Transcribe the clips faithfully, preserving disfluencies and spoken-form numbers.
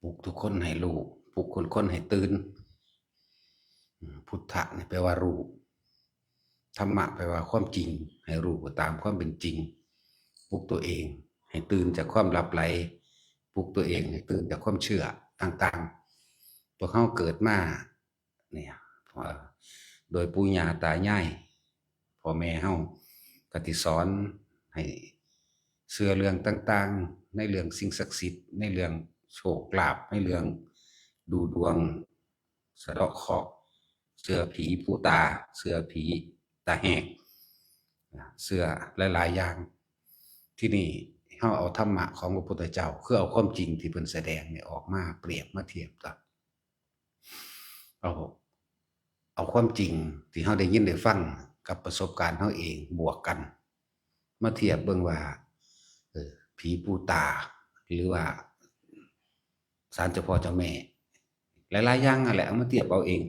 ปลุกทุกคนให้รู้ ปลุกคนคนให้ตื่น อืม พุทธะนี่แปลว่ารู้ ธรรมะแปลว่าความจริง ให้รู้ตามความเป็นจริง ปลุกตัวเองให้ตื่นจากความหลับไหล ปลุกตัวเองให้ตื่นจากความเชื่อต่างๆ พวกเราเกิดมาเนี่ย เอ่อ โดยปู่ย่าตายาย พ่อแม่เฮาก็สิสอนให้เชื่อเรื่องต่างๆ ในเรื่องสิ่งศักดิ์สิทธิ์ ในเรื่องโชคลาภ ในเรื่องดูดวง สะเดาะเคราะห์ เชื่อผีปู่ตา เชื่อผีตาแหก เชื่อหลายๆ อย่าง ที่นี่เฮาเอาธรรมะของพระพุทธเจ้า คือเอาความจริงที่เพิ่นแสดงเนี่ยออกมาเปรียบมาเทียบกับ เอา เอาความจริงที่เฮาได้ยินได้ฟังกับประสบการณ์เฮาเองบวกกัน มาเทียบเบิ่งว่า เออ ผีปู่ตา หรือว่าศาลเจ้าพ่อเจ้าแม่ หลายๆ อย่างนั่นแหละ เอามาเทียบเอาเอง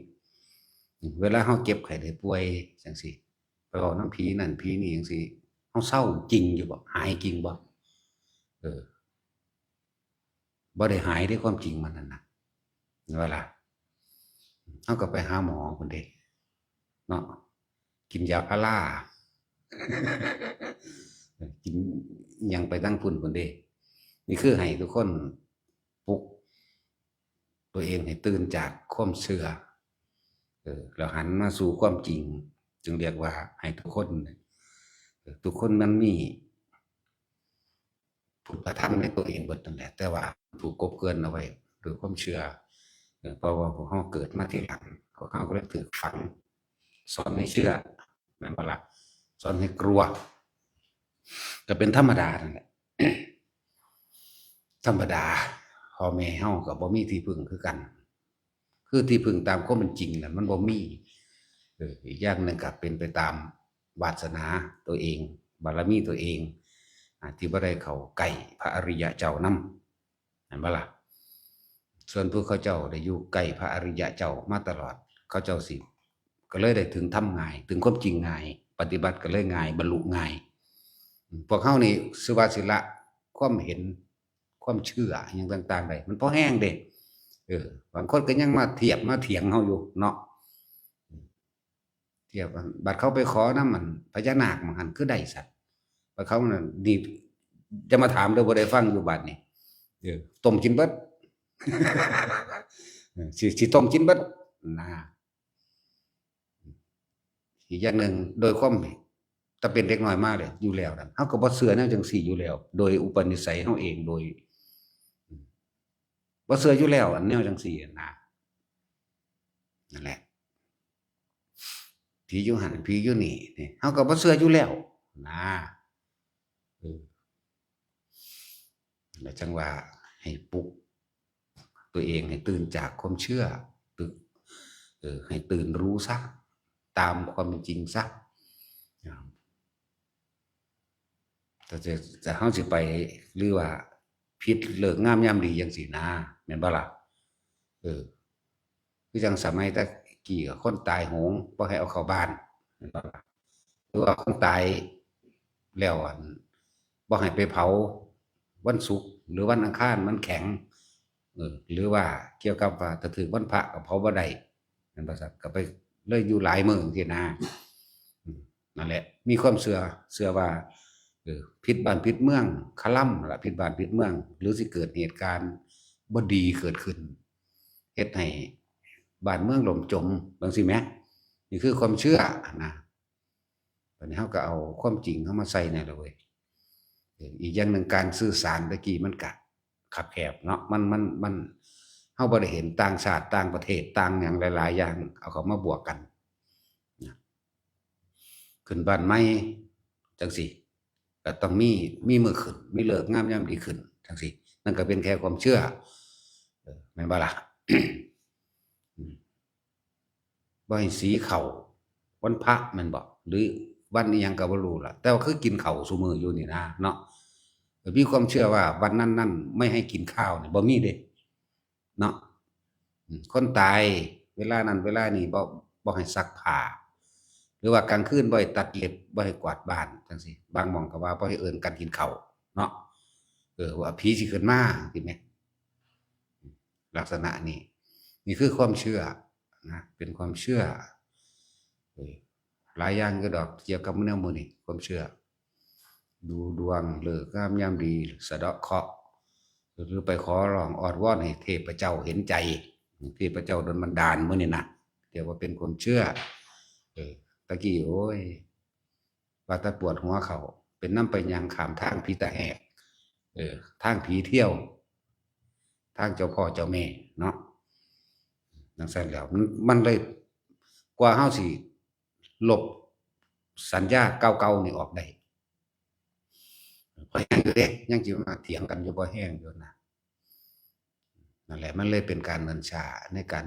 เวลาเฮาเจ็บไข้ได้ป่วยจังซี่ ไปเว้านำผีนั่นผีนี่จังซี่ เฮาเซาจริงอยู่บ่ หายจริงบ่ เออ บ่ได้หายเด้ ความจริงมันนั่นน่ะ แม่นบ่ล่ะ เฮาก็ไปหาหมอพุ้นเด้ เนาะ กินยาพารา กินอิหยังไปทางพุ้นพุ้นเด้ นี่คือให้ทุกคนปลุกตัวเองให้ตื่นจากความเชื่อ เออ แล้วหันมาสู่ความจริง จึงเรียกว่าให้ทุกคนเนี่ย เออ ทุกคนมันมี พุทธธรรมในตัวเองเบิดนั่นแหละ แต่ว่าถูกกลบเกลื่อนเอาไว้ด้วยความเชื่อ เออ เพราะว่าพวกเฮาเกิดมาทีหลัง พวกเฮาก็เลยถูกฝัง สอนให้เชื่อ แม่นบ่ล่ะ สอนให้กลัว ก็เป็นธรรมดานั่นแหละ ธรรมดา พ่อแม่เฮาก็บ่มีที่พึ่งคือกัน คือที่พึ่งตามความเป็นจริงน่ะมันบ่มี เออ อีกอย่างหนึ่งก็เป็นไปตามวาสนาตัวเอง บารมีตัวเอง อ่า ที่บ่ได้เข้าใกล้พระอริยะเจ้านำ แม่นบ่ล่ะ ส่วนผู้เขาเจ้าได้อยู่ใกล้พระอริยะเจ้ามาตลอด เขาเจ้าสิ ก็เลยได้ถึงธรรมง่าย ถึงความจริงง่าย ปฏิบัติก็เลยง่าย บรรลุง่าย พวกเฮานี่สิว่าสิละความเห็น ความเชื่ออิหยังต่างๆ ได้ มันพอแฮงเด้ เออ บางคนก็ยังมาเทียบมาเถียงเฮาอยู่เนาะ เทียบว่า บัดเขาไปขอนำมันพญานาคหม่องหั่นคือได้สัตว์ บัดเขานั่น นี่จะมาถามเด้อ บ่ได้ฟังอยู่บัดนี้ เออ ต้มกินเบิด เออ สิ สิต้มกินเบิด นะ อีกอย่างหนึ่ง โดยความ แต่เป็นเด็กน้อยมาเลย อยู่แล้วนั่น เฮาก็บ่เชื่อแนวจังซี่อยู่แล้ว โดยอุปนิสัยเฮาเอง โดย บ่เชื่ออยู่แล้ว อันแนวจังซี่นะ นั่นแหละ ผีอยู่หั่น ผีอยู่นี่ นี่ เฮาก็บ่เชื่ออยู่แล้ว นะ เออ แล้วจังว่าให้ปลุกตัวเองให้ตื่นจากความเชื่อ ตื่น เออ ให้ตื่นรู้ซะ ตามความเป็นจริงซะ แต่จะ แต่เฮาสิไป หรือว่าผิดฤกษ์งามยามดีจังซี่นะ แม่นบ่ล่ะ เออ คือจั่งสมัยแต่กี้ก็คนตายโหง บ่ให้เอาเข้าบ้าน แม่นบ่ล่ะ หรือว่าคนตายแล้ว อั่น บ่ให้ไปเผาวันศุกร์ หรือวันอังคาร มันแข็ง เออ หรือว่าเกี่ยวกับว่าถ้าถืกวันพระก็เผาบ่ได้ แม่นบ่ครับ ก็ไปเลยอยู่หลายมื้อจังซี้นะ อืม นั่นแหละ มีความเชื่อ เชื่อว่า เออ ผิดบ้านผิดเมือง คลำล่ะ ผิดบ้านผิดเมือง หรือสิเกิดเหตุการณ์บ่ดีเกิดขึ้น เฮ็ดให้บ้านเมืองล่มจม จั่งซี้แหม นี่คือความเชื่อนะ บัดนี้เฮาก็เอาความจริงเข้ามาใส่แหน่ล่ะเว้ย เออ อีกอย่างหนึ่ง การสื่อสารตะกี้มันก็คับแคบเนาะ มัน มัน มัน เฮาบ่ได้เห็นต่างชาติ ต่างประเทศ ต่างหยังหลายๆ อย่าง เอาเข้ามาบวกกันนะ ขึ้นบ้านใหม่จั่งซี้ ก็ต้องมี มีมื้อขึ้น มีฤกษ์งามยามดีขึ้นจั่งซี้ นั่นก็เป็นแค่ความเชื่อ เออ แม่นบ่ล่ะ อืม บ่ให้สีข้าววันพระแม่นบ่ หรือวันอิหยังก็บ่รู้ล่ะ แต่ว่าคือกินข้าวซุมื้ออยู่นี่นะเนาะ มีความเชื่อว่าวันนั้นๆ ไม่ให้กินข้าวนี่บ่มีเด้ เนาะ อืม คนตายเวลานั้นเวลานี้บ่ บ่ให้ซักผ้า หรือว่ากลางคืนบ่ให้ตัดเล็บ บ่ให้กวาดบ้านจั่งซี้ บางหม่องก็ว่าบ่ให้เอิ้นกันกินข้าวเนาะ เออ ว่าผีสิขึ้นมาจั่งซี้แหม ลักษณะนี้ นี่คือความเชื่อนะ เป็นความเชื่อ เออ หลายอย่างก็ดอกเกี่ยวกับแนวหมู่นี้ ความเชื่อ ดูดวง ฤกษ์งามยามดี สะเดาะเคราะห์ หรือไปขอร้องอ้อนวอนให้เทพเจ้าเห็นใจ เทพเจ้าดลบันดาลหมู่นี้นะ เรียกว่าเป็นความเชื่อ เออ ตะกี้ โอ้ย ว่าแต่ปวดหัวเขา เป็นนำไปย่างข้ามทางผีตาแหก เออ ทางผีเที่ยว ทางเจ้าพ่อเจ้าแม่เนาะ จั่งซั้นแล้ว มัน มันเลย กว่าเฮาสิลบสัญญาเก่าๆนี่ออกได้ พอแฮงอยู่เด้ ยังสิมาเถียงกันอยู่ พอแฮงอยู่นะ นั่นแหละ มันเลยเป็นการเนิ่นช้าในการ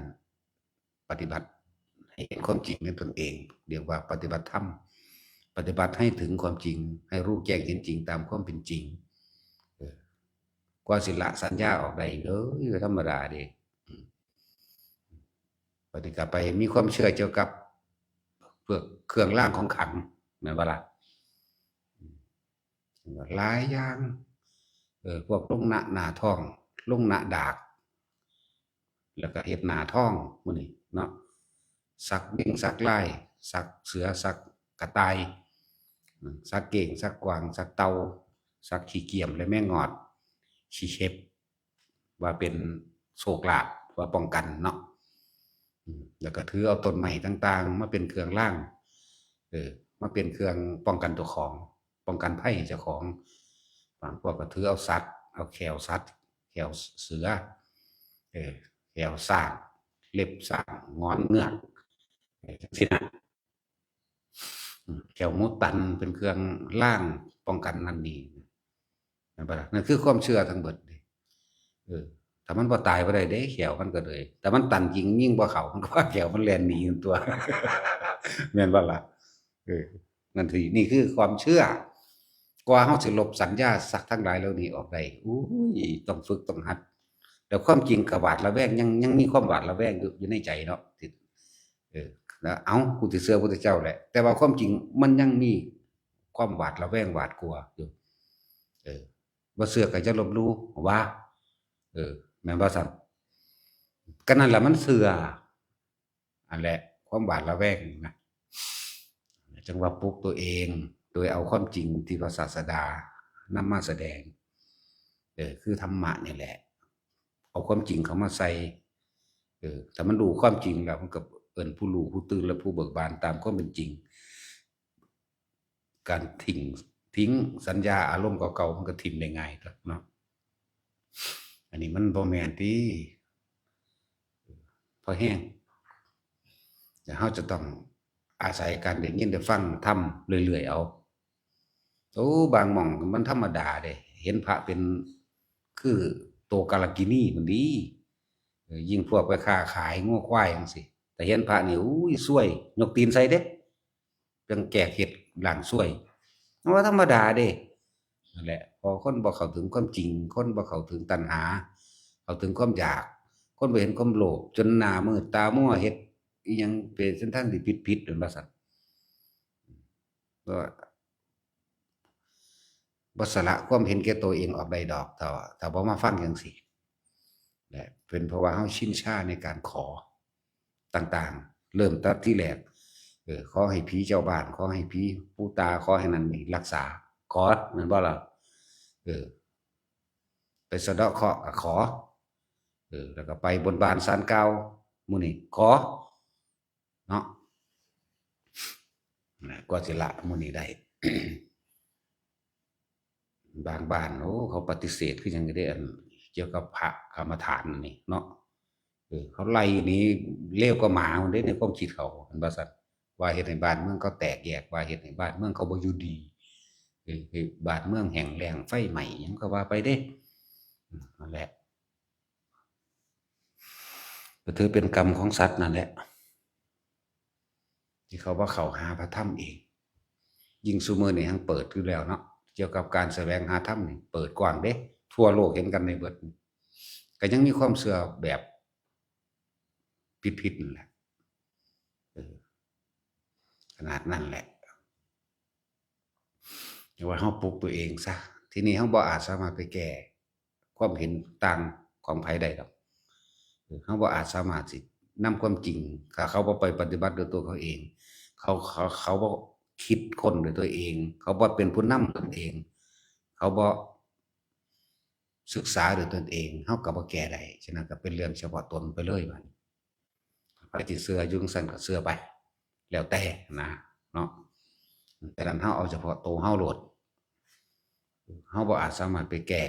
ปฏิบัติให้เห็นความจริงในตนเอง เรียกว่าปฏิบัติธรรม ปฏิบัติให้ถึงความจริง ให้รู้แจ้งเห็นจริงตามความเป็นจริง เออ กว่าสิละสัญญาออกได้ เอ้ย ธรรมดาเด้ อืม บัดนี้ก็ไปมีความเชื่อเกี่ยวกับพวกเครื่องรางของขลัง แม่นบ่ล่ะ หลายอย่าง เออ พวกลงหน้า หน้าท้อง ลงหน้าดาก แล้วก็เฮ็ดหน้าทองหมู่นี้เนาะ สักบิ่งสักลาย สักเสือ สักกระต่าย อืม สักเก้ง สักกวาง สักเต่า สักขี้เกียมและแมงงอด ขี้เข็บ ว่าเป็นโชคลาภ ว่าป้องกันเนาะ อืม แล้วก็ถือเอาต้นไม้ต่างๆ มาเป็นเครื่องราง เออ มาเป็นเครื่องป้องกันเจ้าของ ป้องกันภัยเจ้าของ บางพวกก็ถือเอาสัตว์ เอาแข้วสัตว์ แข้วเสือ เออ แข้วช้าง เล็บช้าง งอนเงือก เออ จั่งซี้นะ อืม แข้วหมูตันเป็นเครื่องรางป้องกันนั่นนี่ แม่นบ่ล่ะ นั่นคือความเชื่อทั้งเบิดเด้ เออ ถ้ามันบ่ตายบ่ได้เด้ แข้วมันก็เลย แต่มันตันจริง ยิงบ่เข้า มันก็ว่าแข้วมันแล่นหนีมันตั๊ว แม่นบ่ล่ะ เออ นั่นสิ นี่คือความเชื่อ กว่าเฮาสิลบสัญญาสักทั้งหลายเหล่านี้ออกได้ อุ้ย ต้องฝึก ต้องหัด แล้วความจริงก็หวาดระแวง ยัง ยังมีความหวาดระแวงอยู่ อยู่ในใจเนาะ ที่ เออ แล้ว เอ้า กูสิเชื่อพุทธเจ้าแหละ แต่ว่าความจริงมันยังมีความหวาดระแวง หวาดกลัวอยู่ เออ บ่เชื่อก็อย่าลบหลู่ ว่า เออ แม่นบ่ซั้น ก็นั่นล่ะมันเชื่อ อันแหละ ความหวาดระแวงนะ จั่งว่าปลุกตัวเอง โดยเอาความจริงที่พระศาสดานำมาแสดง เออ คือธรรมะนี่แหละ เอาความจริงเข้ามาใส่ เออ ถ้ามันรู้ความจริงแล้ว มันก็เอิ้นผู้รู้ผู้ตื่นและผู้เบิกบานตามความเป็นจริง การทิ้ง ทิ้งสัญญาอารมณ์เก่าๆ มันก็ทิ้งได้ง่ายครับเนาะ อันนี้มันบ่แม่นติ พอแฮง แต่เฮาจะต้องอาศัยการได้ยินได้ฟังธรรมเรื่อยๆ เอา โอ้ บางหม่องมันธรรมดาเด้ เห็นพระเป็นคือโตกาลกินีมันดี เออ ยิ่งพวกไปค้าขายงัวควายจั่งซี้ แต่เห็นพระนี่ อุ้ย ซวย ยกตีนใส่เด้ จั่งแก้เฮ็ดล้างซวย มันว่าธรรมดาเด้ นั่นแหละ พอคนบ่เข้าถึงความจริง คนบ่เข้าถึงตัณหา เข้าถึงความอยาก คนบ่เห็นความโลภ จนหน้ามืดตามัว เฮ็ดอิหยังไปเส้นทางที่ผิดๆ นั่นว่าซั่น ก็บ่สละความเห็นแก่ตัวเองออกได้ดอก ถ้า ถ้าบ่มาฟังจั่งซี้ และเป็นเพราะว่าเฮาชินชาในการขอต่างๆ เริ่มตั้งที่แรก เออ ขอให้ผีเจ้าบ้าน ขอให้ผีปู่ตา ขอให้นั่นนี่รักษา ขอ แม่นบ่ล่ะ เออ ไปสะเดาะเคราะห์ก็ขอ เออ แล้วก็ไปบนบานศาลกล่าว หมู่นี้ขอ เนาะ นะ กว่าสิละหมู่นี้ได้ บางบ้าน โอ้ เขาปฏิเสธคือหยังเด้ อันเกี่ยวกับพระกรรมฐานนี่เนาะ เออ เขาไล่หนีเร็วกว่าหมาพุ้นเด้ ในความคิดเขา เห็นบ่ซั่น ว่าเฮ็ดให้บ้านเมืองเขาแตกแยก ว่าเฮ็ดให้บ้านเมืองเขาบ่อยู่ดี เออ ให้บ้านเมืองแห้งแล้ง ไฟไหม้ หยังก็ว่าไปเด้ อืม นั่นแหละ ก็ถือเป็นกรรมของสัตว์นั่นแหละ ที่เขาบ่เข้าหาพระธรรมเอง ยิ่งซุมื้อนี้แฮ่งเปิดอยู่แล้วเนาะ เกี่ยวกับการแสวงหาธรรมนี่เปิดกว้างเด้ ทั่วโลกเห็นกันได้เบิด ก็ยังมีความเชื่อแบบผิดๆ นั่นแหละ เออ ขนาดนั้นแหละ แต่ว่าเฮาปลุกตัวเองซะ ทีนี้เฮาบ่อาจสามารถไปแก้ความเห็นต่างของไผได้ดอก เฮาบ่อาจสามารถสินำความจริง ถ้าเขาบ่ไปปฏิบัติด้วยตัวเขาเอง เขา เขา เขาบ่คิดค้นด้วยตัวเอง เขาบ่เป็นผู้นำตนเอง เขาบ่ศึกษาด้วยตนเอง เฮาก็บ่แก้ได้ ฉะนั้นก็เป็นเรื่องเฉพาะตนไปเลยบัดนี้ ไผสิเชื่ออยู่จั่งซั้นก็เชื่อไป แล้วแต่นะ เนาะ แต่นั้นเฮาเอาเฉพาะตัวเฮาโลด เฮาบ่อาจสามารถไปแก้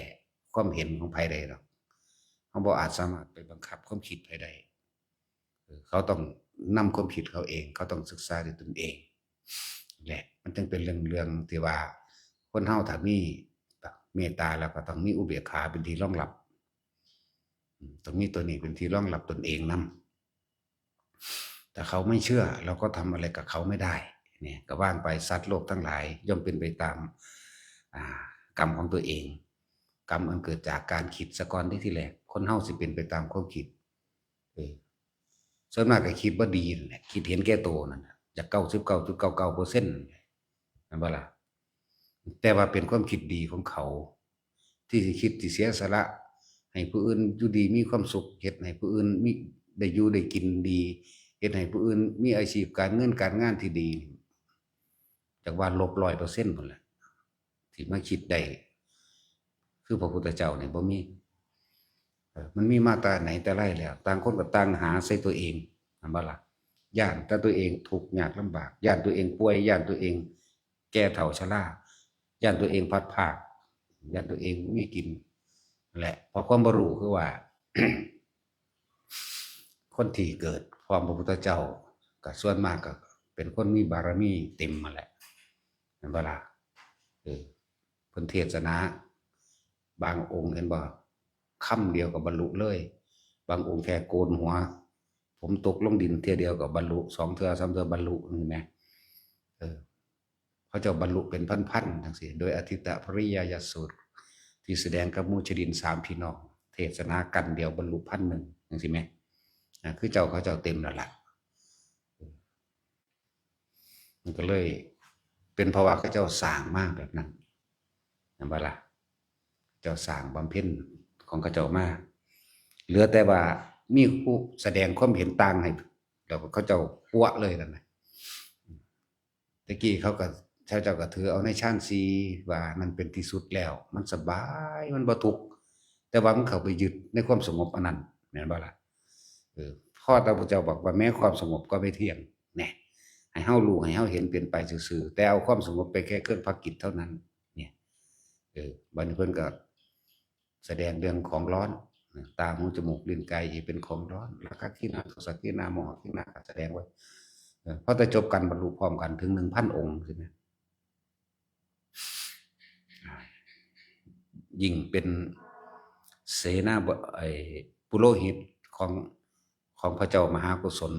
ความเห็นของไผได้ดอก เฮาบ่อาจสามารถไปบังคับความคิดไผได้ เออ เขาต้องนำความคิดเขาเอง เขาต้องศึกษาด้วยตนเอง แหละ มันจึงเป็นเรื่อง เรื่องที่ว่า คนเฮาถ้ามีเมตตาแล้วก็ต้องมีอุเบกขาเป็นที่รองรับ อืม ต้องมีตัวนี้เป็นที่รองรับตนเองนำ แต่เขาไม่เชื่อ เราก็ทำอะไรกับเขาไม่ได้ เนี่ย ก็ว่างไป สัตว์โลกทั้งหลายย่อมเป็นไปตาม อ่า กรรมของตัวเอง กรรมอันเกิดจากการคิดซะก่อนเด้ ทีแรก คนเฮาสิเป็นไปตามความคิด เออ ส่วนมากก็คิดบ่ดีนั่นแหละ คิดเห็นแก่ตัวนั่นน่ะ จาก เก้าสิบเก้าจุดเก้าเก้าเปอร์เซ็นต์ นั่นแหละ แม่นบ่ล่ะ แต่ว่าเป็นความคิดดีของเขา ที่สิคิดสิเสียสละ ให้ผู้อื่นอยู่ดีมีความสุข เฮ็ดให้ผู้อื่นมี ได้อยู่ได้กินดี เฮ็ดให้ผู้อื่นมีอาชีพการเงินการงานที่ดี จักว่าลบร้อยเปอร์เซ็นต์พุ้นแหละ ที่มาคิดได้ คือพระพุทธเจ้านี่บ่มี เออ มันมีมาแต่ไหนแต่ไรแล้ว ต่างคนก็ต่างหาใส่ตัวเอง แม่นบ่ล่ะ ย้านแต่ตัวเองทุกข์ยากลำบาก ย้านตัวเองป่วย ย้านตัวเองแก่เฒ่าชรา ย้านตัวเองพลัดพราก ย้านตัวเองบ่มีกิน แหละ เพราะความบ่รู้คือว่า คนที่เกิดพร้อมพระพุทธเจ้า ก็ส่วนมากก็เป็นคนมีบารมีเต็มมาแหละ แม่นบ่ล่ะ เออ เพิ่นเทศนา บางองค์เห็นบ่ คำเดียวก็บรรลุเลย บางองค์แค่โกนหัว ผมตกลงดินเทื่อเดียวก็บรรลุ สองเทื่อ สามเทื่อ บรรลุ เห็นไหม เออ เขาเจ้าบรรลุเป็นพันๆ จังซี้ โดยอทิตตปริยายสูตร ที่แสดงกับมุจลินสามพี่น้อง เทศนากันเดียวบรรลุพันหนึ่ง จังซี้แหม อ่า คือเจ้าเขาเจ้าเต็มแล้วล่ะ มันก็เลยเป็นเพราะว่าเขาเจ้าสร้างมาแบบนั้น แม่นบ่ล่ะ เจ้าสร้างบำเพ็ญของเขาเจ้ามา เหลือแต่ว่ามีผู้แสดงความเห็นต่างให้ แล้วเขาเจ้าปั้วเลยนั่นน่ะ แต่กี้เขาก็ เขาเจ้าก็ถือเอาในฌานสี่ว่านั่นเป็นที่สุดแล้ว มันสบาย มันบ่ทุกข์ แต่ว่ามันเข้าไปยึดในความสงบอันนั้น แม่นบ่ล่ะ เออ พอแต่พระเจ้าบอกว่าแม้ความสงบก็ไม่เที่ยง แน่ ให้เฮารู้ ให้เฮาเห็นเป็นไปซื่อๆ แต่เอาความสงบไปแค่เครื่องพักจิตเท่านั้น เนี่ย เออ บัดนี้เพิ่นก็แสดงเรื่องของร้อน ตา หู จมูก ลิ้น กาย ที่เป็นของร้อน ราคะ กิเลส โทสะ กิเลส โมหะ กิเลส ก็แสดงไว้ เออ พอแต่จบกันบรรลุพร้อมกันถึงหนึ่งพันองค์ ใช่ไหม ยิ่งเป็นเสนาบ- ไอ้ ปุโรหิตของ ของพระเจ้ามหาโกศล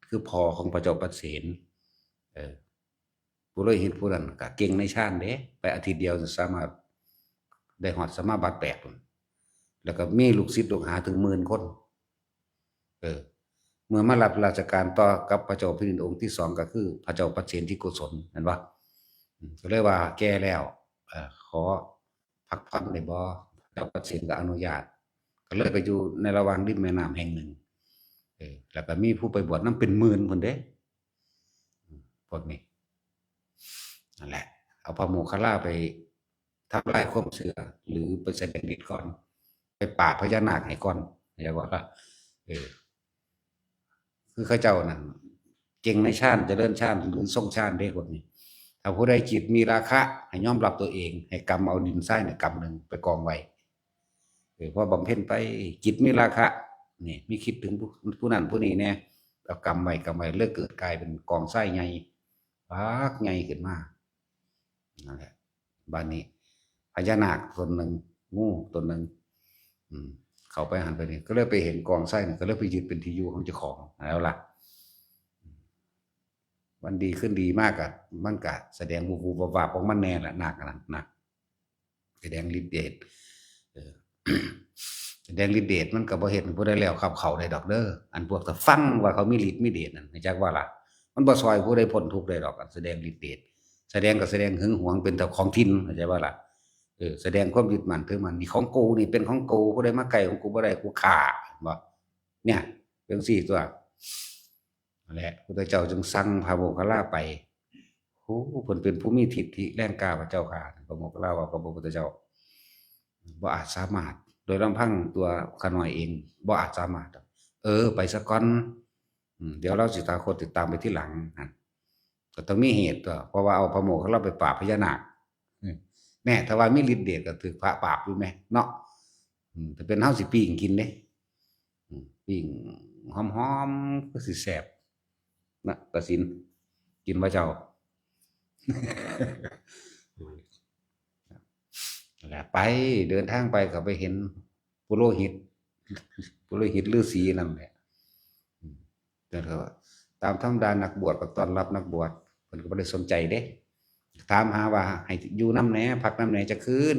คือพ่อของพระเจ้าปเสน เออ ปุโรหิตผู้นั้นก็เก่งในฌานเด้ ไปอาทิตย์เดียวสามารถได้ฮอดสมาบัติแปดพุ้น แล้วก็มีลูกศิษย์ลูกหาถึงหมื่นคน เออ เมื่อมารับราชการต่อกับพระเจ้าแผ่นดินองค์ที่สองก็คือพระเจ้าปเสนที่โกศล แม่นบ่ อืม ก็เลยว่าแก่แล้ว เอ่อ ขอพักผ่อนได้บ่ พระเจ้าปเสนก็อนุญาต ก็เลยไปอยู่ในระหว่างริมแม่น้ำแห่งหนึ่ง เออ แล้วก็มีผู้ไปบวชนำเป็นหมื่นพุ้นเด้ อืม พวกนี้ นั่นแหละ เอาพระโมคคัลลาไปทำลายความเชื่อ หรือไปแสดงฤทธิ์ก่อน ไปปราบพญานาคให้ก่อน เรียกว่า เออ คือเขาเจ้านั่น เก่งในฌาน เจริญฌาน หรือทรงฌานเด้ พวกนี้ ถ้าผู้ใดจิตมีราคะ ให้ยอมรับตัวเอง ให้กำเอาดินทรายเนี่ยกำหนึ่งไปกองไว้ เออ พอบำเพ็ญไป จิตมีราคะ นี่ มีคิดถึงผู้ ผู้นั้นผู้นี้แน่ เอากำไว้ กำไว้ เลยเกิดกลายเป็นกองทรายใหญ่ บักใหญ่ขึ้นมา นั่นแหละ บัดนี้ พญานาคตนหนึ่ง งูตนหนึ่ง อืม เข้าไปหันไปนี่ ก็เลยไปเห็นกองทรายนี่ ก็เลยไปยึดเป็นที่อยู่ของเจ้าของ แล้วล่ะ วันดีคืนดีมากอะ มันก็แสดงวุบๆวับๆของมันแน่ล่ะ นาคอันนั้นนะ แสดงฤทธิ์เดช เออ แสดงฤทธิ์เดชมันก็บ่เฮ็ดให้ผู้ใดแล้วขับเขาได้ดอกเด้อ อันพวกตะฟังว่าเขามีฤทธิ์มีเดชนั่น รู้จักว่าล่ะ มันบ่ซอยผู้ใดพ้นทุกข์ได้ดอก อันแสดงฤทธิ์เดช แสดงก็แสดงหึงหวงเป็นเจ้าของถิ่น เข้าใจบ่ล่ะ เออ แสดงความยึดมั่นถือมั่น นี่ของกู นี่เป็นของกู ผู้ใดมาใกล้ของกูบ่ได้ กูฆ่า เห็นบ่ เนี่ย เป็นจั่งซี้ตั๊ว นั่นแหละ พุทธเจ้าจึงสั่งพระโมคคัลลาไป โอ้ เพิ่นเป็นผู้มีทิฏฐิแรงกล้า พระเจ้าข้า พระโมคคัลลาว่ากับพระพุทธเจ้า บ่อาจสามารถ โดยลำพังตัวข้าน้อยเอง บ่อาจสามารถดอก เออ ไปซะก่อน อืม เดี๋ยวเราสิตถาคตติดตามไปทีหลัง นั่น ก็ต้องมีเหตุตั๊ว เพราะว่าเอาพระโมคคัลลาไปปราบพญานาค อืม แน่ ถ้าว่ามีฤทธิ์เดชก็ถืกพระปราบอยู่แหมเนาะ อืม แต่เป็นเฮาสิปิ้งกินเด้ อืม ปิ้งหอมๆ ก็สิแซ่บนะ ตาสิน กินบ่เจ้า นั่นแหละ ไป เดินทางไปก็ไปเห็นปุโรหิต ปุโรหิตฤาษีนั่นแหละ อืม แต่ก็ตามธรรมดานักบวชก็ต้อนรับนักบวช เพิ่นก็บ่ได้สนใจเด้ ถามหาว่าให้อยู่นำแหน่ พักนำแหน่จักคืน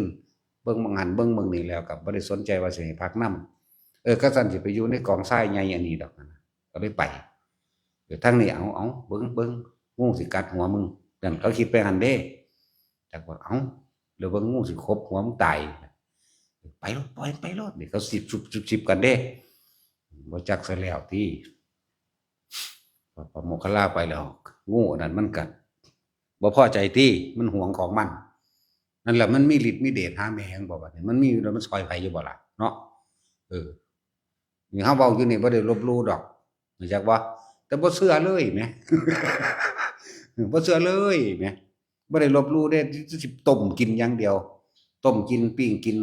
เบิ่งหม่องหั้นเบิ่งหม่องนี้แล้วก็บ่ได้สนใจว่าสิให้พักนำ เออ คันซั้นสิไปอยู่ในกองทรายใหญ่อันนี้ดอกนะ ก็เลยไป เออ ทางนี้ เอา เอา เบิ่ง เบิ่ง งูสิกัดหัวมึง นั่นเขาคิดไปหั่นเด้ จักว่า เอ้า แล้วเบิ่งงูสิขบหัวมึงตาย ไปโลด ปล่อยมันไปโลด นี่เขาสิบ สิบ สิบ สิบกันเด้ บ่จักซะแล้วติ พระโมคคัลลาไปแล้ว งูอันนั้นมันก็บ่พอใจติ มันหวงของมัน นั่นแหละ มันมีฤทธิ์มีเดชหาแม่งบ่ บัดนี้ มันมีอยู่แล้ว มันซ่อยไผอยู่บ่ล่ะ เนาะ เออ นี่เฮาเว้าอยู่นี่บ่ได้ลบหลู่ดอก รู้จักบ่ แต่บ่เชื่อเลยแหม บ่เชื่อเลยแหม บ่ได้ลบหลู่เด้ สิต้มกินอย่างเดียว ต้มกิน ปิ้งกิน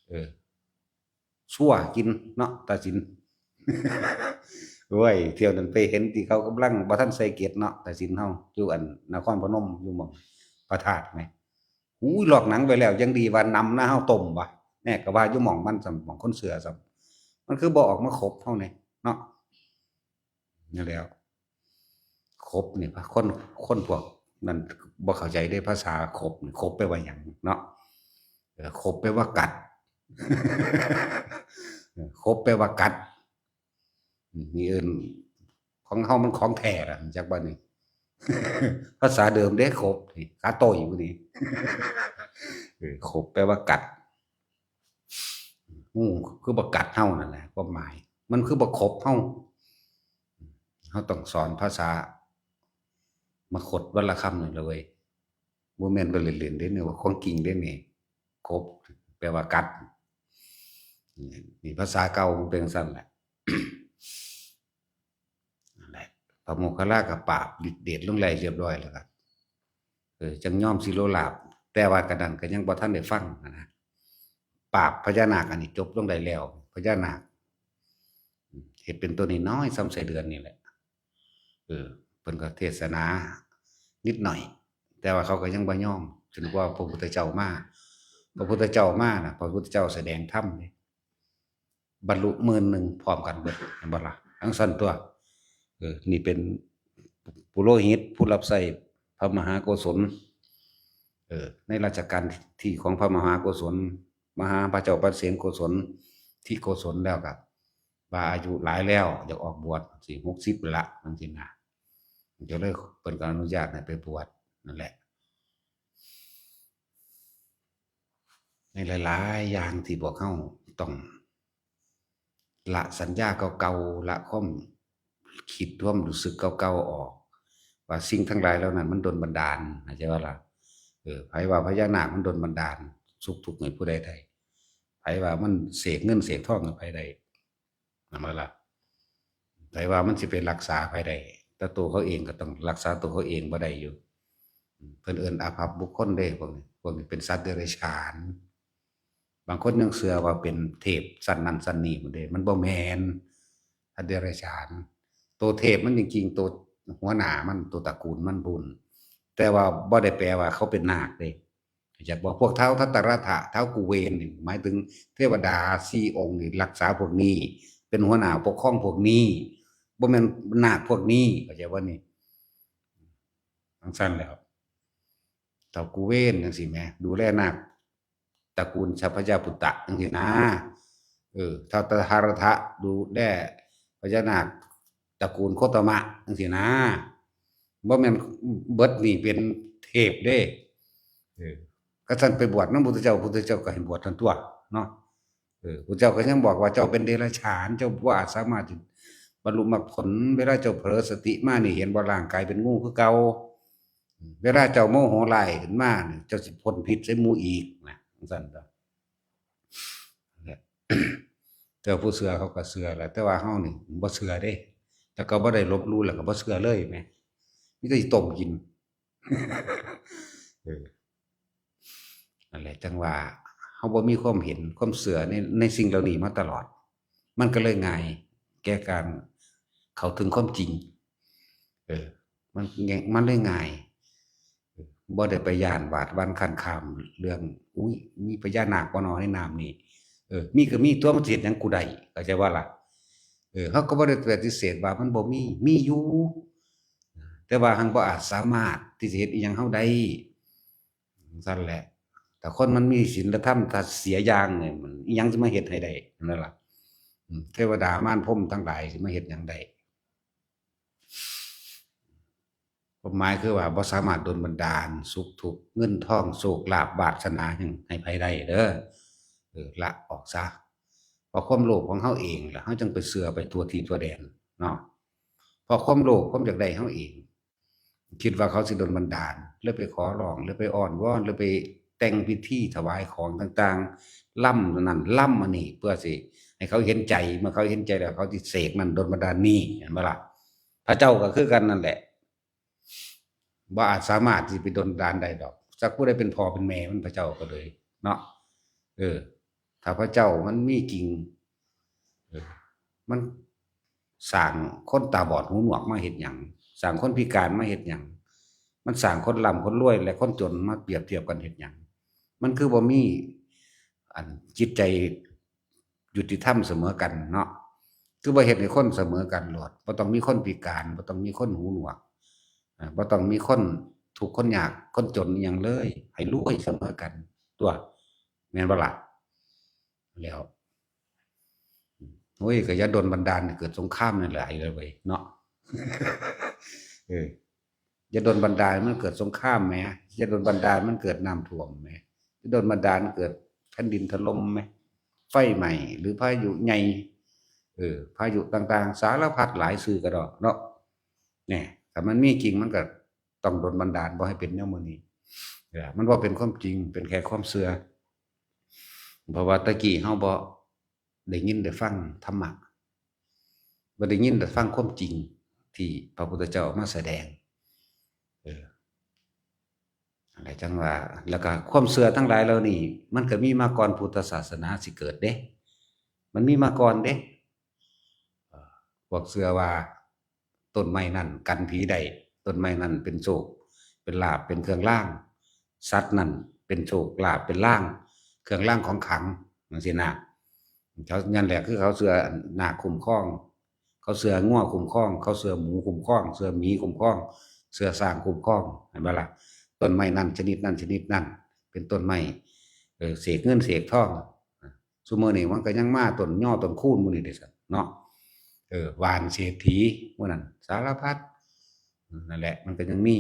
เออ ซั่วกินเนาะ ตาสิน โอ้ย เที่ยวนั้นไปเห็นที่เขากำลังบ่ทันใส่เกล็ดเนาะ ตาสินเฮา อยู่อันนครพนม อยู่หม่องพระธาตุแหม หูย ลอกหนังไปแล้ว ยังดีว่านำนะ เฮาต้มว่ะ แน่ ก็ว่าอยู่หม่องมันซ้ำ หม่องคนเชื่อซ้ำ มันคือบ่ออกมาขบเฮานี่เนาะ นั่นแหล้ว ขบนี่ คน คนพวกนั้นบ่เข้าใจเด้ ภาษาขบนี่ ขบแปลว่าหยังเนาะ เออ ขบแปลว่ากัด เออ ขบแปลว่ากัด อืม นี่เอิ้น ของเฮามันของแท้ล่ะ จักบ่นี่ ภาษาเดิมเด้ ขบนี่ ขาโต้ยอยู่นี่ เออ ขบแปลว่ากัด งูคือบ่กัดเฮานั่นแหละ ความหมาย มันคือบ่ขบเฮา เฮาต้องสอนภาษามคธวรรณคำนี่ล่ะเว้ย บ่แม่นว่าเล่นๆเด้ นี่ว่าของจริงเด้นี่ ขบ แปลว่ากัด นี่ นี่ภาษาเก่ามันเป็นจั่งซั้นแหละ นั่นแหละ พระโมคคัลลาก็ปราบฤทธิ์เดชลงได้เรียบร้อยแล้วก็ เออ จั่งยอมสิโลลาภ แต่ว่าก็นั้นก็ยังบ่ทันได้ฟังหั้นนะ ปราบพญานาคอันนี้จบลงได้แล้ว พญานาค อืม เฮ็ดเป็นตัวน้อยๆ ส่ำไส้เดือนนี่แหละ เออ เพิ่นก็เทศนานิดหน่อย แต่ว่าเขาก็ยังบ่ยอม จนกว่าพระพุทธเจ้ามา พระพุทธเจ้ามาน่ะ พระพุทธเจ้าแสดงธรรมเด้ บรรลุหมื่นหนึ่งพร้อมกันเบิด เห็นบ่ล่ะ จั่งซั้นตั๊ว เออ นี่เป็นปุโรหิตผู้รับใช้พระมหาโกศล เออ ในรัชกาลที่ของพระมหาโกศล มหาพระเจ้าปเสนโกศล ทิโกศลแล้วก็ ว่าอายุหลายแล้ว อยากออกบวช สิหกสิบละ จั่งซี้นะ ก็เลยเพิ่นก็อนุญาตให้ไปบวชนั่นแหละ ในหลายๆอย่างที่พวกเฮาต้องละสัญญาเก่าๆ ละความคิดความรู้สึกเก่าๆออก ว่าสิ่งทั้งหลายเหล่านั้นมันดลบันดาล เข้าใจบ่ล่ะ เออ ไผว่าพญานาคมันดลบันดาลสุขทุกข์ให้ผู้ใดได้ ไผว่ามันเสกเงินเสกทองให้ไผได้ นั่นบ่ล่ะ ไผว่ามันสิไปรักษาไผได้ แต่ตัวเขาเองก็ต้องรักษาตัวเขาเองบ่ได้อยู่ เพิ่นเอิ้นอาภัพบุคคลเด้ พวกนี้ พวกนี้เป็นสัตว์เดรัจฉาน บางคนยังเชื่อว่าเป็นเทพชั้นนั้นชั้นนี้พุ้นเด้ มันบ่แม่น สัตว์เดรัจฉาน ตัวเทพมันจริงๆ ตัวหัวหน้ามัน ตัวตระกูลมันพุ้น แต่ว่าบ่ได้แปลว่าเขาเป็นนาคเด้ อยากบอกพวกท้าวทัตตรัตถะ ท้าวกุเวนนี่ หมายถึงเทวดาสี่องค์นี่รักษาพวกนี้ เป็นหัวหน้าปกครองพวกนี้ บ่แม่นนาคพวกนี้ เข้าใจบ่นี่ จั่งซั้นแหล้ว ท้าวกุเวนจั่งซี้แหม ดูแลนาคตระกูลสัพพยาปุตตะจั่งซี้นะ เออ ท้าวทหารถะดูแลพญานาคตระกูลโคตมะจั่งซี้นะ บ่แม่นเบิดนี่เป็นเทพเด้ เออ คันซั้นไปบวชนำพุทธเจ้า พุทธเจ้าก็ให้บวชซั่นตั๊วเนาะ เออ พระเจ้าก็ยังบอกว่าเจ้าเป็นเดรัจฉาน เจ้าบ่อาจสามารถบรรลุมรรคผล เวลาเจ้าเผลอสติมานี่ เห็นว่าร่างกายเป็นงูคือเก่า เวลาเจ้าโมโหร้ายขึ้นมานี่ เจ้าสิพ่นพิษใส่หมู่อีกนะ จั่งซั่นเด้อ เจ้าผู้เชื่อเขาก็เชื่อแหละ แต่ว่าเฮานี่บ่เชื่อเด้ แล้วก็บ่ได้ลบหลู่ แล้วก็บ่เชื่อเลยแหม มีแต่สิต้มกิน เออ นั่นแหละ จั่งว่าเฮาบ่มีความเห็น ความเชื่อใน ในสิ่งเหล่านี้มาตลอด มันก็เลยง่ายแก่การเข้าถึงความจริง เออ มัน มันเลยง่าย เออ บ่ได้ไปย้านหวาดหวั่นคลานแคลงเรื่อง อุ๊ย มีพญานาคบ่น้อในน้ำนี่ เออ มีก็มีตั๊ว มันสิเฮ็ดหยังกูได้ เข้าใจบ่ล่ะ เออ เฮาก็บ่ได้ปฏิเสธว่ามันบ่มี มีอยู่ แต่ว่าหั้นบ่อาจสามารถที่สิเฮ็ดอิหยังเฮาได้ จั่งซั่นแหละ ถ้าคนมันมีศีลธรรม ถ้าเสียอย่างนี่ มันอิหยังสิมาเฮ็ดให้ได้ นั่นล่ะ อืม เทวดามารพรหมทั้งหลายสิมาเฮ็ดหยังได้ ความหมายคือว่าบ่สามารถดลบันดาลสุขทุกข์ เงินทอง โชคลาภ วาสนาหยังให้ไผได้เด้อ เออ ละออกซะ เพราะความโลภของเฮาเองล่ะ เฮาจั่งไปเชื่อไปทั่วที่ทั่วแดนเนาะ เพราะความโลภ ความอยากได้เฮาเอง คิดว่าเขาสิดลบันดาล เลยไปขอร้อง เลยไปอ้อนวอน เลยไปแต่งพิธีถวายของต่างๆ ลำนั่นลำอันนี้ เพื่อสิให้เขาเห็นใจ เมื่อเขาเห็นใจแล้ว เขาสิเสกนั่นดลบันดาลนี่ เห็นบ่ล่ะ พระเจ้าก็คือกันนั่นแหละ บ่อาจสามารถสิไปดลบันดาลได้ดอก จักผู้ใดเป็นพ่อเป็นแม่มัน พระเจ้าก็เลย เนาะ เออ ถ้าพระเจ้ามันมีจริง เออ มันสร้างคนตาบอดหูหนวกมาเฮ็ดหยัง สร้างคนพิการมาเฮ็ดหยัง มันสร้างคนร่ำคนรวยและคนจนมาเปรียบเทียบกันเฮ็ดหยัง มันคือบ่มี อัน จิตใจยุติธรรมเสมอกันเนาะ คือบ่เฮ็ดให้คนเสมอกันโลด บ่ต้องมีคนพิการ บ่ต้องมีคนหูหนวก อ่า บ่ต้องมีคนทุกข์คนยาก คนจนอิหยังเลย ให้รวยเสมอกันตั๊ว แม่นบ่ล่ะ แล้ว โอ้ย ก็อย่าดลบันดาลให้เกิดสงครามนั่นแหละ ไอ้เอ้ยเนาะ เออ อย่าดลบันดาลมันเกิดสงครามแหม อย่าดลบันดาลมันเกิดน้ำท่วมแหม อย่าดลบันดาลเกิดแผ่นดินถล่มแหม ไฟไหม้ หรือพายุใหญ่ เออ พายุต่างๆ สารพัดหลายซื่อก็ดอกเนาะ เนี่ย ถ้ามันมีจริงมันก็ต้องดลบันดาลบ่ให้เป็นแนวมื้อนี้ เออ มันบ่เป็นความจริง เป็นแค่ความเชื่อ เพราะว่าตะกี้เฮาบ่ได้ยินได้ฟังธรรมะ บ่ได้ยินได้ฟังความจริงที่พระพุทธเจ้าเอามาแสดง เออ นั่นแหละจั่งว่า แล้วก็ความเชื่อทั้งหลายเหล่านี้ มันก็มีมาก่อนพุทธศาสนาสิเกิดเด้ มันมีมาก่อนเด้ เอ่อ พวกเชื่อว่าต้นไม้นั่นกันผีได้ ต้นไม้นั่นเป็นโชค เป็นลาภ เป็นเครื่องราง สัตว์นั่นเป็นโชคลาภ เป็นราง เครื่องรางของขลัง จั่งซี้นะ เขา นั่นแหละคือเขาเชื่อนาคคุ้มครอง เขาเชื่องัวคุ้มครอง เขาเชื่อหมูคุ้มครอง เชื่อหมีคุ้มครอง เชื่อช้างคุ้มครอง เห็นบ่ล่ะ ต้นไม้นั่นชนิดนั่นชนิดนั่น เป็นต้นไม้ เออ เสกเงินเสกทอง ซุมื้อนี้มันก็ยังมาต้นยอต้นคูนหมู่นี้เด้ซั่นเนาะ เออ ว่านเศรษฐีหมู่นั้น สารพัด นั่นแหละ มันก็ยังมี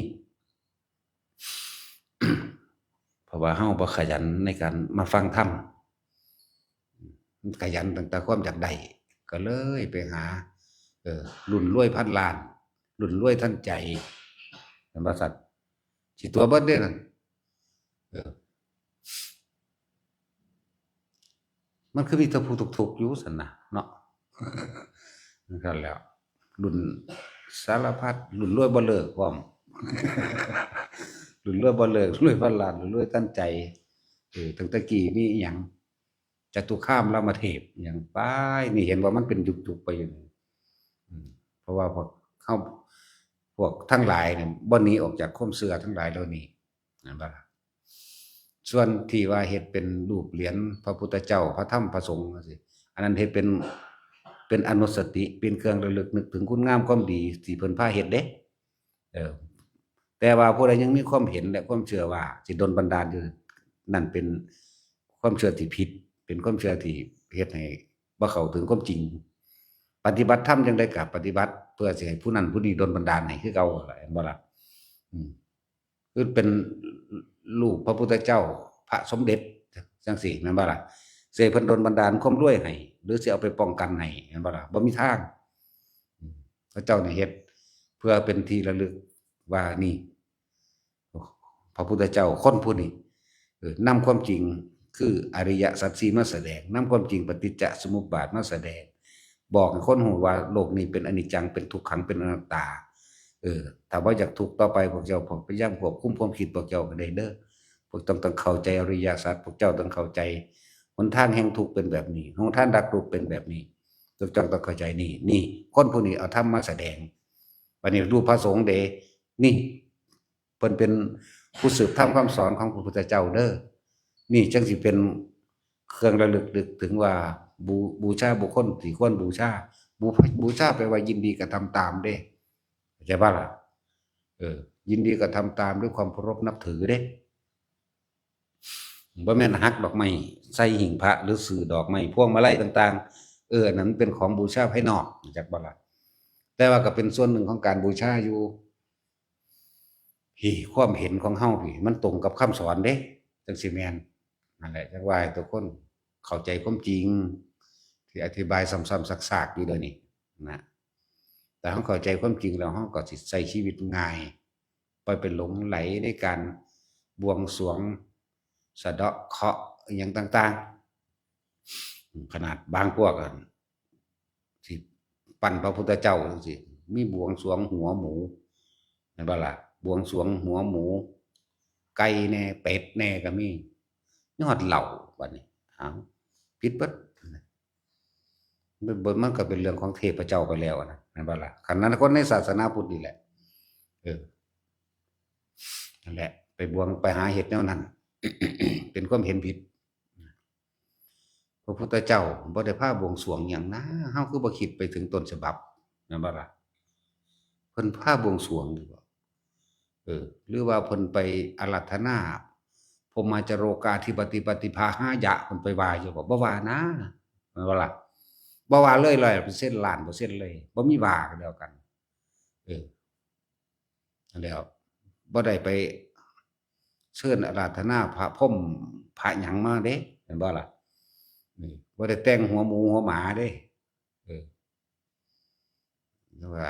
เพราะว่าเฮาบ่ขยันในการมาฟังธรรม ขยันตั้งแต่ความอยากได้ ก็เลยไปหา เออ รุ่นรวยพันล้าน รุ่นรวยทันใจ แม่นบ่ซั่น สิตั๋วเบิดเด้นั่น เออ มันคือมีแต่ผู้ทุกข์ๆอยู่ซั่นนะเนาะ นั่นแหล้ว รุ่นสารพัด รุ่นรวยบ่เลิกพร้อม รุ่นรวยบ่เลิก รวยพันล้าน รุ่นรวยทันใจ เออ ตั้งแต่กี้มีอิหยัง จตุคามรามเทพ อิหยังไป นี่เห็นว่ามันเป็นยุคๆไปอยู่นี่ อืม เพราะว่าพวกเฮา พวกทั้งหลายเนี่ย บ่หนีออกจากความเชื่อทั้งหลายเหล่านี้ นั่นบ่ล่ะ ส่วนที่ว่าเฮ็ดเป็นรูปเหรียญพระพุทธเจ้า พระธรรม พระสงฆ์จั่งซี้ อันนั้นเฮ็ดเป็น เป็นอนุสติ เป็นเครื่องระลึกนึกถึงคุณงามความดีที่เพิ่นพาเฮ็ดเด้ เออ แต่ว่าผู้ใดยังมีความเห็นและความเชื่อว่าสิดลบันดาลอยู่ นั่นเป็นความเชื่อที่ผิด เป็นความเชื่อที่เฮ็ดให้บ่เข้าถึงความจริง ปฏิบัติธรรมจั่งใดก็ปฏิบัติเพื่อสิให้ผู้นั้นผู้นี้ดลบันดาลให้คือเก่า แม่นบ่ล่ะ อืม คือเป็นรูปพระพุทธเจ้า พระสมเด็จจั่งซี้ แม่นบ่ล่ะ สิให้เพิ่นดลบันดาลความรวยให้ หรือสิเอาไปป้องกันให้ แม่นบ่ล่ะ? บ่มีทาง อืม พระเจ้านี่เฮ็ดเพื่อเป็นที่ระลึกว่านี่ พระพุทธเจ้าคนผู้นี้ เออ นำความจริงคืออริยสัจสี่มาแสดง นำความจริงปฏิจจสมุปบาทมาแสดง บอกให้คนรู้ว่าโลกนี้เป็นอนิจจัง เป็นทุกขัง เป็นอนัตตา เออ ถ้าว่าอยากทุกข์ต่อไป พวกเจ้าพยายามควบคุมความคิดพวกเจ้าก็ได้เด้อ พวกต้อง ต้องเข้าใจอริยสัจ พวกเจ้าต้องเข้าใจหนทางแห่งทุกข์เป็นแบบนี้ หนทางดับทุกข์เป็นแบบนี้ พวกเจ้าต้องเข้าใจนี่ นี่ คนผู้นี้เอาธรรมมาแสดง บัดนี้รูปพระสงฆ์เด้ นี่ เพิ่นเป็นผู้สืบธรรมคำสอนของพระพุทธเจ้าเด้อ นี่จั่งสิเป็นเครื่องระลึกนึกถึงว่า บู- บูชาบุคคลที่ควรบูชา บู- บูชาแปลว่ายินดีกระทำตามเด้ เข้าใจบ่ล่ะ? เออ ยินดีกระทำตามด้วยความเคารพนับถือเด้ บ่แม่นหักดอกไม้ใส่หิ้งพระ หรือซื้อดอกไม้พวงมาลัยต่างๆ เออ อันนั้นเป็นของบูชาภายนอก รู้จักบ่ล่ะ? แต่ว่าก็เป็นส่วนหนึ่งของการบูชาอยู่ ที่ความเห็นของเฮานี่มันตรงกับคำสอนเด้ จั่งสิแม่น นั่นแหละ จั่งว่าให้ทุกคนเข้าใจความจริง ที่อธิบายซ้ำๆซากๆอยู่เดี๋ยวนี้นะ แต่เฮาเข้าใจความจริงแล้ว เฮาก็สิใช้ชีวิตง่าย บ่ไปหลงใหลในการบวงสรวง สะเดาะเคราะห์อิหยังต่างๆ ขนาดบางพวกอะ สิปั้นพระพุทธเจ้าจั่งซี้ มีบวงสรวงหัวหมู แม่นบ่ล่ะ? บวงสรวงหัวหมู ไก่แหน่ เป็ดแหน่ก็มี มีฮอดเหล้า บัดนี้ เอ้า ผิดเบิด มัน มันก็เป็นเรื่องของเทพเจ้าไปแล้วนะ แม่นบ่ล่ะ? คันนั้นคนในศาสนาพุทธนี่แหละ เออ นั่นแหละ ไปบวง ไปหาเฮ็ดแนวนั้น เป็นความเห็นผิด พระพุทธเจ้าบ่ได้พาบวงสรวงหยังนะ เฮาคือบ่คิดไปถึงต้นฉบับ แม่นบ่ล่ะ? เพิ่นพาบวงสรวงอยู่บ่? เออ หรือว่าเพิ่นไปอาราธนา พรหมาจโรกาธิปติปฏิภาหายะ เพิ่นไปว่าอยู่บ่? บ่ว่านะ แม่นบ่ล่ะ? บ่ว่าเลย ร้อยเปอร์เซ็นต์ ล้านเปอร์เซ็นต์เลย บ่มีว่าก็แล้วกัน เออ นั่นแหล้ว บ่ได้ไปเชิญอาราธนาพระพรหมพระหยังมาเด้ แม่นบ่ล่ะ? นี่ บ่ได้แต่งหัวหมูหัวหมาเด้ เออ แต่ว่า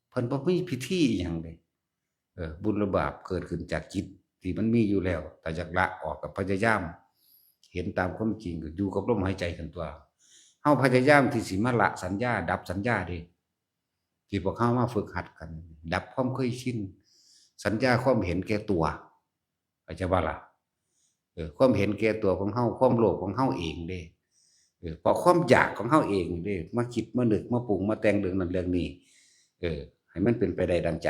เพิ่นบ่มีพิธีอิหยังเด้ เออ บุญหรือบาปเกิดขึ้นจากจิตที่มันมีอยู่แล้ว ถ้าอยากละออกก็พยายามเห็นตามความจริง ก็อยู่กับลมหายใจซั่นตั่ว เฮาพยายามที่สิมาละสัญญา ดับสัญญาเด้ ที่พวกเฮามาฝึกหัดกัน ดับความเคยชิน สัญญาความเห็นแก่ตัว เข้าใจบ่ล่ะ? เออ ความเห็นแก่ตัวของเฮา ความโลภของเฮาเองเด้ เออ เพราะความอยากของเฮาเองเด้ มาคิดมานึกมาปรุงมาแต่งเรื่องนั้นเรื่องนี้ เออ ให้มันเป็นไปได้ดังใจ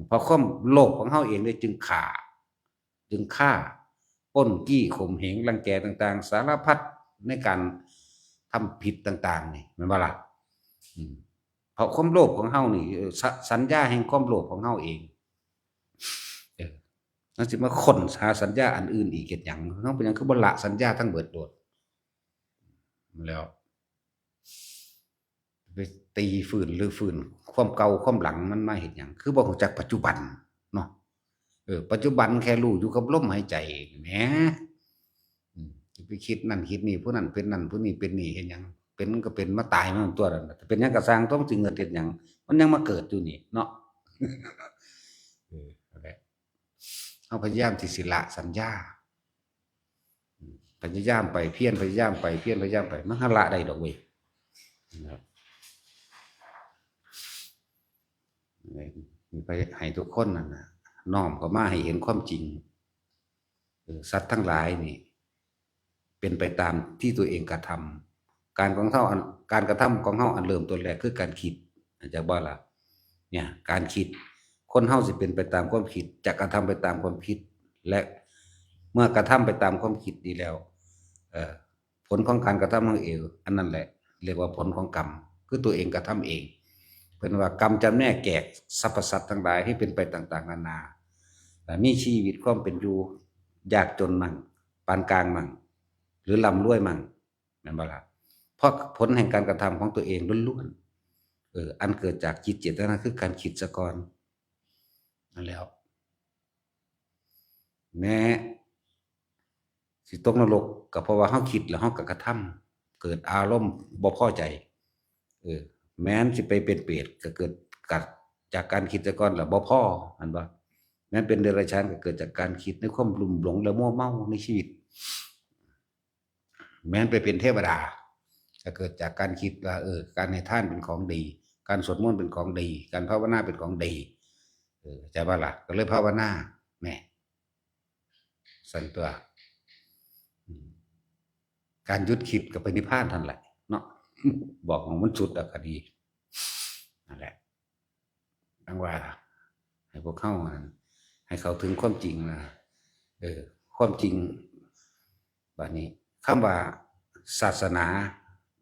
เพราะความโลภของเฮาเองเด้ จึงฆ่า จึงฆ่า ปล้น จี้ ข่มเหง รังแกต่างๆ สารพัดในการทำผิดต่างๆ นี่ แม่นบ่ล่ะ? อืม เพราะความโลภของเฮานี่ เออ ส- สัญญาแห่งความโลภของเฮาเอง เออ เฮาสิมาค้นหาสัญญาอันอื่นอีกเฮ็ดหยัง? เฮาเป็นหยังคือบ่ละสัญญาทั้งเบิดโลด? แล้ว ไปตีฟื้นรื้อฟื้นความเก่าความหลังมันมาเฮ็ดหยัง? คือบ่รู้จักปัจจุบันเนาะ เออ ปัจจุบันแค่รู้อยู่กับลมหายใจแหม อืม สิไปคิดนั่นคิดนี่ ผู้นั้นเป็นนั่น ผู้นี้เป็นนี่ เฮ็ดหยัง? เป็นก็เป็นมาตายมันตัวนั้นน่ะ เป็นหยังก็ซ่าง ต้องสิเงิดเฮ็ดหยัง? มันยังมาเกิดอยู่นี่เนาะ เออ นั่นแหละ เฮาพยายามที่สิละสัญญา อืม พยายามไป เพียรพยายามไป เพียรพยายามไป มันหาละได้ดอกเว้ย นะครับ ให้ทุกคนนั่นน่ะ น้อมเข้ามาให้เห็นความจริง เออ สัตว์ทั้งหลายนี่ เป็นไปตามที่ตัวเองกระทำ การของเฮาอัน การกระทำของเฮาอันเริ่มต้นแรกคือการคิด เข้าใจบ่ล่ะ? เนี่ย การคิด คนเฮาสิเป็นไปตามความคิด จะกระทำไปตามความคิด และเมื่อกระทำไปตามความคิดนี้แล้ว เอ่อ ผลของการกระทำของเอง อันนั้นแหละ เรียกว่าผลของกรรม คือตัวเองกระทำเอง เพิ่นว่ากรรมจำแนกแจกสรรพสัตว์ทั้งหลายให้เป็นไปต่างๆ นานา และมีชีวิตความเป็นอยู่ยากจนมั่ง ปานกลางมั่ง หรือร่ำรวยมั่ง แม่นบ่ล่ะ? เพราะผลแห่งการกระทำของตัวเองล้วนๆ เออ อันเกิดจากจิตเจตนาคือการคิดซะก่อน นั่นแหล้ว แม้ สิตกนรก ก็เพราะว่าเฮาคิดแล้วเฮาก็กระทำ เกิดอารมณ์บ่พอใจ เออ แม้นสิไปเป็นเปรตก็เกิดกัดจากการคิดซะก่อนแล้วบ่พอ หันบ่ แม้นเป็นเดรัจฉานก็เกิดจากการคิดในความลุ่มหลงและมัวเมาในชีวิต แม้นไปเป็นเทวดา ก็เกิดจากการคิดว่า เออ การให้ทานเป็นของดี การสวดมนต์เป็นของดี การภาวนาเป็นของดี เออ ใช่ปะล่ะ ก็เลยภาวนา แหม สั่นตัว อืม การหยุดคิดก็ไปนิพพานเท่านั้นแหละ เนาะ บอกของมันสุดแล้วก็ดี นั่นแหละ จั่งว่า ให้พวกเฮานั่น ให้เข้าถึงความจริงนะ เออ ความจริง บัดนี้ คำว่าศาสนา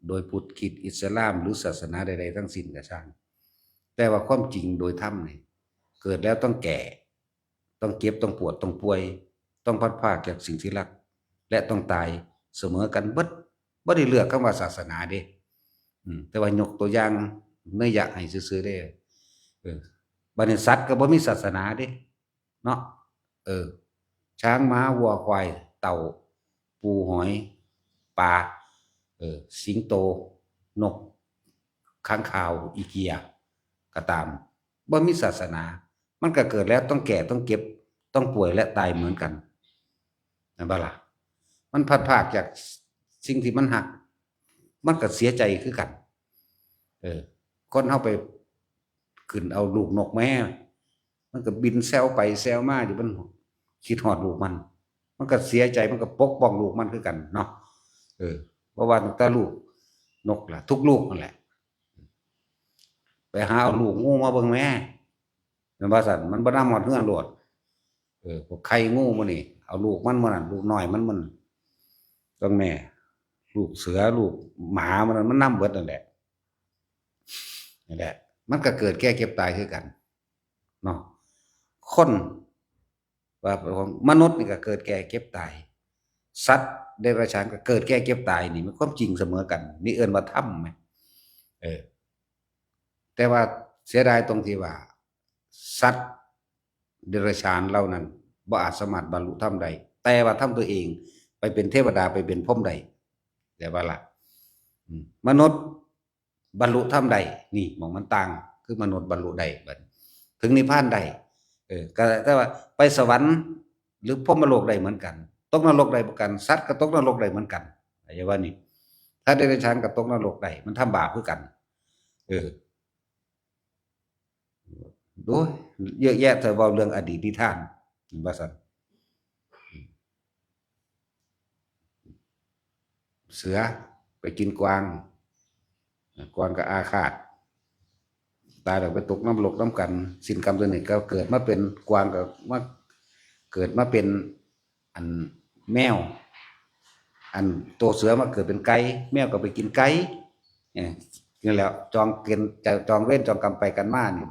โดยพุทธคริสต์อิสลาม หรือศาสนาใดๆทั้งสิ้นก็ช่าง แต่ว่าความจริงโดยธรรมนี่ เกิดแล้วต้องแก่ ต้องเจ็บ ต้องปวด ต้องป่วย ต้องพลัดพรากจากสิ่งที่รัก และต้องตายเสมอกันเบิด บ่ได้เลือกคำว่าศาสนาเด้ อืม แต่ว่ายกตัวอย่างนัยยะให้ซื่อๆเด้ เออ บัดนี้สัตว์ก็บ่มีศาสนาเด้ เนาะ เออ ช้าง ม้า วัว ควาย เต่า ปู หอย ปลา เออ สิงโต นก ค้างคาว อีเกีย ก็ตาม บ่มีศาสนา มันก็เกิดแล้วต้องแก่ ต้องเจ็บ ต้องป่วย และตายเหมือนกัน แม่นบ่ล่ะ มันพลัดพรากจากสิ่งที่มันฮัก มันก็เสียใจคือกัน เออ คนเฮาไปขึ้นเอาลูกนกมา มันก็บินแซวไปแซวมาอยู่ มันคิดฮอดลูกมัน มันก็เสียใจ มันก็ปกป้องลูกมันคือกันเนาะ เออ บ่ว่าตั้งแต่ลูกนกล่ะ ทุกลูกนั่นแหละ ไปหาเอาลูกงูมาเบิ่งแหม แม่นบ่ซั่น มันบ่นำฮอดเฮือนโลด เออ พวกไข่งูมื้อนี้ เอาลูกมันมื้อนั้น ลูกน้อยมันมื้อนั้น ต้องแม่ ลูกเสือ ลูกหมามื้อนั้น มันนำเบิดนั่นแหละ นั่นแหละ มันก็เกิดแก่เจ็บตายคือกัน เนาะ คน ว่ามนุษย์นี่ก็เกิดแก่เจ็บตาย สัตว์เดรัจฉานก็เกิดแก่เจ็บตาย นี่มันความจริงเสมอกัน นี่เอิ้นว่าธรรมแหม เออ แต่ว่าเสียดายตรงที่ว่า สัตว์เดรัจฉานเหล่านั้นบ่อาจสามารถบรรลุธรรมได้ แต่ว่าทำตัวเองไปเป็นเทวดา ไปเป็นพรหมได้ แต่ว่าล่ะ อืม มนุษย์บรรลุธรรมได้ นี่หม่องมันต่าง คือมนุษย์บรรลุได้ บัดถึงนิพพานได้ เออ ก็แต่ว่าไปสวรรค์หรือพรหมโลกได้เหมือนกัน ตกนรกได้เหมือนกัน สัตว์ก็ตกนรกได้เหมือนกัน เข้าใจว่านี่ ถ้าเดรัจฉานก็ตกนรกได้ มันทำบาปคือกัน เออ โอ้ย เยอะแยะ แต่เว้าเรื่องอดีตนิทาน ว่าซั่น เสือไปกินกวาง กวางก็อาฆาต ตายแล้วไปตกนรกนำกัน สิ้นกรรมตัวนี้ก็เกิดมาเป็นกวาง ก็มาเกิดมาเป็น อันแมว อันโตเสือมาเกิดเป็นไก่ แมวก็ไปกินไก่ เออ นั่นแหละ จองเกณฑ์ จองเวรจองกรรมไปกันมานี่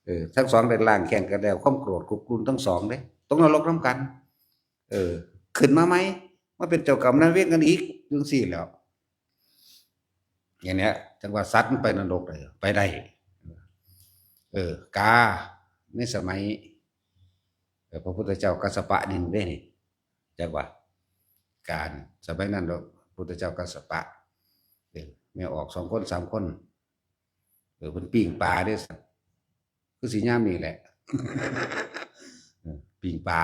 เออ ทั้งสองได้ล้างแค้นกันแล้ว ความโกรธคุกรุ่นทั้งสองเด้ ตกนรกนำกัน เออ ขึ้นมาใหม่ มาเป็นเจ้ากรรมนายเวรกันอีก จั่งซี้แหล้ว อย่างเนี้ย จั่งว่าสัตว์มันไปนรกได้ ไปได้ เออ กา ในสมัย เออ พระพุทธเจ้ากัสสปะนี่เด้นี่ จั่งว่า กา สมัยนั้นเนาะ พุทธเจ้ากัสสปะ เออ แม่ออกสองคนสามคน เออ เพิ่นปิ้งปลาเด้ คือสิยามนี้แหละ เออ ปิ้งปลา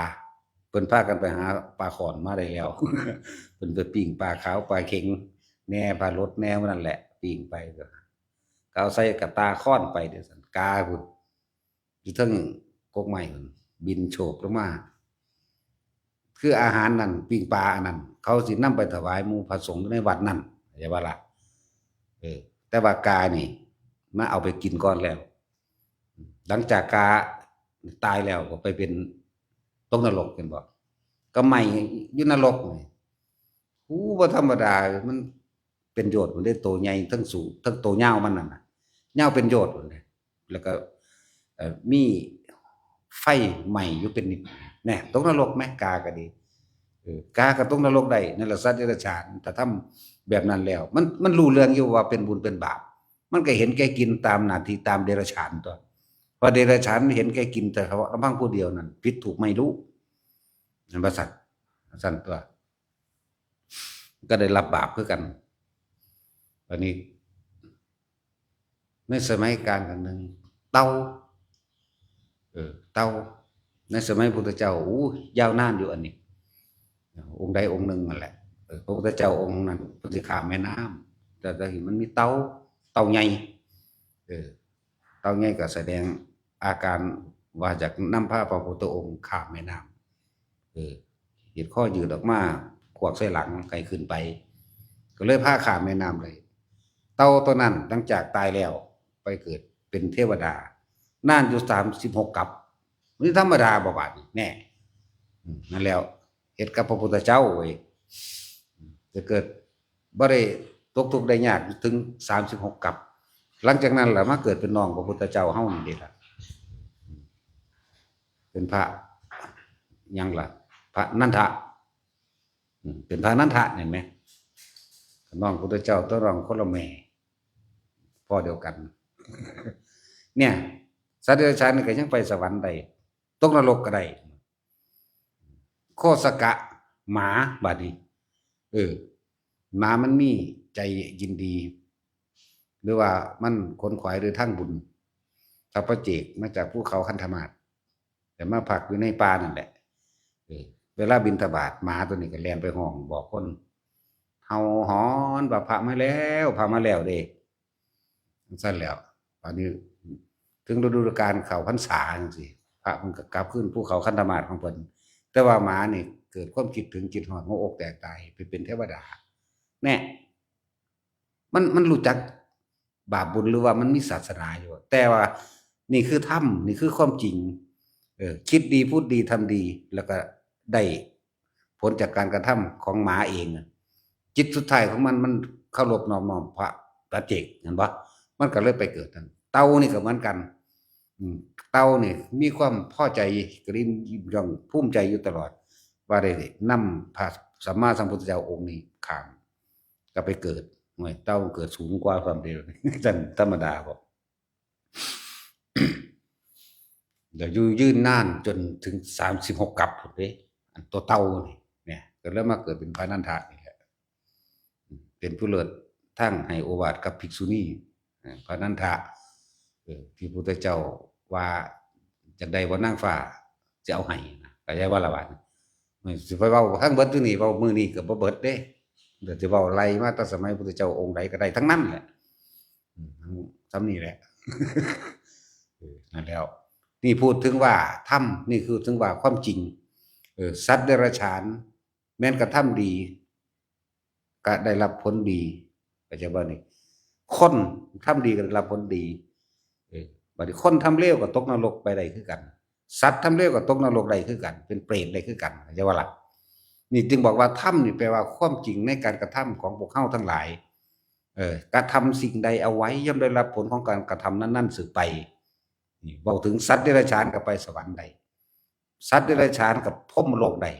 เพิ่นพากันไปหาปลาข่อนมาได้แล้ว เพิ่นไปปิ้งปลาขาวปลาเข็งแหน่ ปลาหลดแหน่ หมู่นั่นแหละ ปิ้งไปก็ ก็เอาใส่กะตาข่อนไปเด้ซั่น กาพุ้น อยู่เทิงกกไม้พุ้น บินโฉบลงมา คืออาหารนั่น ปิ้งปลาอันนั้น เขาสินำไปถวายหมู่พระสงฆ์ในวัดนั่น เข้าใจบ่ล่ะ เออ แต่ว่ากานี่ มาเอาไปกินก่อนแล้ว หลังจากกาตายแล้วก็ไปเป็นตกนรก เห็นบ่ ก็ไหม้อยู่นรกนี่ โอ้ บ่ธรรมดา มันเป็นโยชน์พุ้นเด้ โตใหญ่ทั้งสูง ทั้งโตยาวมันนั่นน่ะ ยาวเป็นโยชน์พุ้นเด้ แล้วก็ เอ่อ มีไฟไหม้อยู่เป็นนิด แน่ ตกนรกแหม กาก็ดี เออ กาก็ตกนรกได้ นั่นแหละสัตว์เดรัจฉาน ถ้าทำแบบนั้นแล้ว มัน มันรู้เรื่องอยู่ว่าเป็นบุญเป็นบาป มันก็เห็นแก่กินตามหน้าที่ ตามเดรัจฉานตั๊ว เพราะเดรัจฉานมันเห็นแก่กินแต่เฉพาะลำพังผู้เดียวนั่น ผิดถูกไม่รู้ นั่นว่าซั่น ซั่นตั๊ว ก็ได้รับบาปคือกัน อันนี้ ในสมัยกลางครั้งหนึ่ง เต่า เออ เต่า ในสมัยพุทธเจ้า อู้ ยาวนานอยู่อันนี้ องค์ใดองค์หนึ่งนั่นแหละ เออ พระพุทธเจ้าองค์นั้นเพิ่นสิข้ามแม่น้ำ แต่ตอนนี้มันมีเต่า เต่าใหญ่ เออ เต่าใหญ่ก็แสดงอาการว่าอยากนำพาพระพุทธองค์ข้ามแม่น้ำ เออ ยืดข้อยืดออกมา ขวากใส่หลังให้ขึ้นไป ก็เลยพาข้ามแม่น้ำเลย เต่าตัวนั้นหลังจากตายแล้ว ไปเกิดเป็นเทวดา นานอยู่สามสิบหกกัป นี่ธรรมดาบ่บาดนี่ แน่ อืม นั่นแล้ว เฮ็ดกับพระพุทธเจ้าเว้ย อืม จะเกิดบ่ได้ตกทุกข์ได้ยากถึงสามสิบหกกัป หลังจากนั้นล่ะมาเกิดเป็นน้องพระพุทธเจ้าเฮานี่เด้ล่ะ อืม เป็นพระหยังล่ะ พระนันทะ อืม เป็นพระนันทะ เห็นไหม น้องพุทธเจ้าตัวน้องคนละแม่ พ่อเดียวกัน เนี่ย สัตว์เดรัจฉานนี่ก็ยังไปสวรรค์ได้ ตกนรกก็ได้ โคสกะ หมา บาดนี้ เออ หมามันมีใจยินดี หรือว่ามันขนขวายโดยทางบุญ ถ้าพระเจกมาจากภูเขาคันธมาศ แต่มาพักอยู่ในป่านั่นแหละ เออ เวลาบิณฑบาต หมาตัวนี้ก็แล่นไปฮ้องบอกคน เห่าหอนว่า "พระมาแล้ว พระมาแล้วเด้" จั่งซั้นแล้ว บาดนี้ถึงฤดูกาลเข้าพรรษาจั่งซี้ พระเพิ่นก็กลับคืนภูเขาคันธมาศของเพิ่น แต่ว่าหมานี่เกิดความคิดถึงคิดฮอด หัวอกแตกตาย ไปเป็นเทวดา แน่ มัน มันรู้จักบาปบุญ หรือว่ามันมีศาสนาอยู่ แต่ว่านี่คือธรรม นี่คือความจริง เออ คิดดี พูดดี ทำดี แล้วก็ได้ผลจากการกระทำของหมาเองอะ จิตสุดท้ายของมัน มันเคารพนอบน้อมพระปัจเจก เห็นบ่ มันก็เลยไปเกิดนั่น เต่านี่ก็เหมือนกัน อืม เต่านี่มีความพอใจ ก็เลยย่องภูมิใจอยู่ตลอด ว่าได้นำพระสัมมาสัมพุทธเจ้าองค์นี้ข้าม ก็ไปเกิด โอ้ย เต่าเกิดสูงกว่าความเดียว จั่งธรรมดาบ่ แล้วอยู่ยืนนานจนถึงสามสิบหกกัปพุ้นเด้ อันตัวเต่านี่ เนี่ย ก็เลยมาเกิดเป็นพระนันทะนี่แหละ อืม เป็นผู้เลิศทางให้โอวาทกับภิกษุณี เอ่อ พระนันทะ เอ่อ ที่พุทธเจ้าว่า "อยากได้บ่นางฟ้า สิเอาให้" นะ ก็อย่าว่าละบาดนี้ สิไปเว้าทั้งเบิดอยู่นี่ เว้ามื้อนี้ก็บ่เบิดเด้ เดี๋ยวสิเว้าไล่มาแต่สมัยพุทธเจ้าองค์ใดก็ได้ทั้งนั้นแหละ อืม ส่ำนี้แหละ เออ นั่นแล้ว นี่พูดถึงว่าธรรม นี่คือถึงว่าความจริง เออ สัตว์เดรัจฉาน แม้นกระทำดี ก็ได้รับผลดี เข้าใจบ่นี่ คนทำดีก็ได้รับผลดี เออ บัดนี้คนทำเลวก็ตกนรกไปได้คือกัน สัตว์ทำเลวก็ตกนรกได้คือกัน เป็นเปรตได้คือกัน เข้าใจบ่ล่ะ นี่จึงบอกว่าธรรมนี่แปลว่าความจริงในการกระทำของพวกเฮาทั้งหลาย เออ กระทำสิ่งใดเอาไว้ ย่อมได้รับผลของการกระทำนั้นๆ สืบไป นี่เว้าถึงสัตว์เดรัจฉานก็ไปสวรรค์ได้ สัตว์เดรัจฉานก็พรหมโลกได้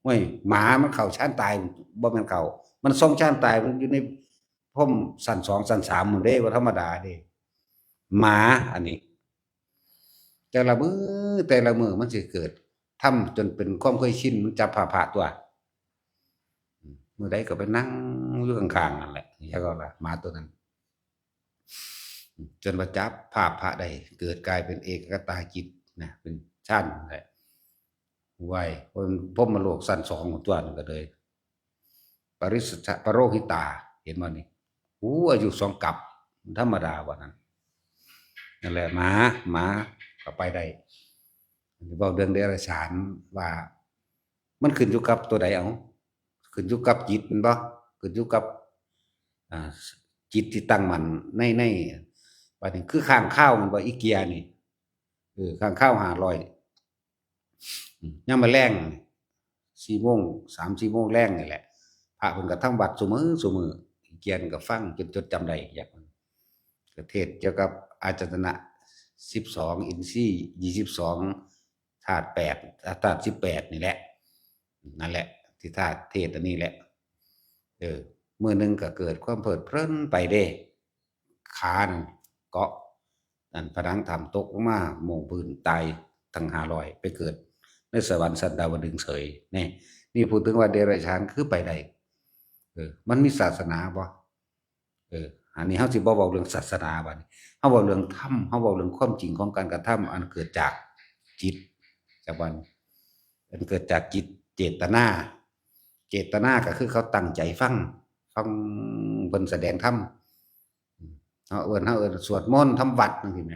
เว้ย หมามันเข้าฌานตาย บ่แม่นเข้า มันทรงฌานตาย มันอยู่ในพรหมชั้นสอง ชั้นสามหมดเด้ บ่ธรรมดาเด้ หมาอันนี้ แต่ละมื้อ แต่ละมื้อมันสิเกิด ทำจนเป็นความเคยชิน มันจับผ้าพระตัว มื้อใดก็ไปนั่งอยู่ข้างๆ นั่นแหละ แล้วก็ล่ะ หมาตัวนั้น จนว่าจับผ้าพระได้ เกิดกลายเป็นเอกคตาจิตนะ เป็นฌานได้ ไหว พรหมโลกชั้นสองของตัวนั่นก็เลย ปริสสะปโรหิตา เห็นบ่นี่ โอ้ อายุสองกัป ธรรมดาว่านั้น นั่นแหละ หมา หมาก็ไปได้ เว้าเรื่องเดรัจฉานว่า มันขึ้นอยู่กับตัวใด เอา ขึ้นอยู่กับจิตแม่นบ่ ขึ้นอยู่กับ อ่า จิตที่ตั้งมั่นใน ใน บัดนี้คือค้างคาวแม่นบ่ อีเกียนี่ เออ ค้างคาวห้าร้อย อืม ยามมื้อแลง สี่โมง สามสี่โมงแลงนี่แหละ พระเพิ่นก็ทำวัตรซุมื้อซุมื้อ อีเกียนก็ฟังจนจดจำได้ อยาก ก็เทศน์เกี่ยวกับอายตนะสิบสอง อินทรีย์ยี่สิบสอง ธาตุแปด ธาตุสิบแปดนี่แหละ นั่นแหละ ที่ธาตุเทศน์อันนี้แหละ เออ มื้อหนึ่งก็เกิดความเพลิดเพลินไปเด้ ขานั่นเกาะ นั่นผนังถ้ำตกลงมาโม่งพื้นตายทั้งห้าร้อย ไปเกิดในสวรรค์ชั้นดาวดึงส์เฉย นี่ นี่พูดถึงว่าเดรัจฉานคือไปได้ เออ มันมีศาสนาบ่ เออ อันนี้เฮาสิบ่เว้าเรื่องศาสนาบัดนี้ เฮาเว้าเรื่องธรรม เฮาเว้าเรื่องความจริงของการกระทำอันเกิดจากจิต จากบัดนี้ อันเกิดจากจิตเจตนา เจตนาก็คือเขาตั้งใจฟัง ฟังเพิ่นแสดงธรรม เฮาเอิ้น เฮาเอิ้นสวดมนต์ทำวัตรจั่งซี้แหม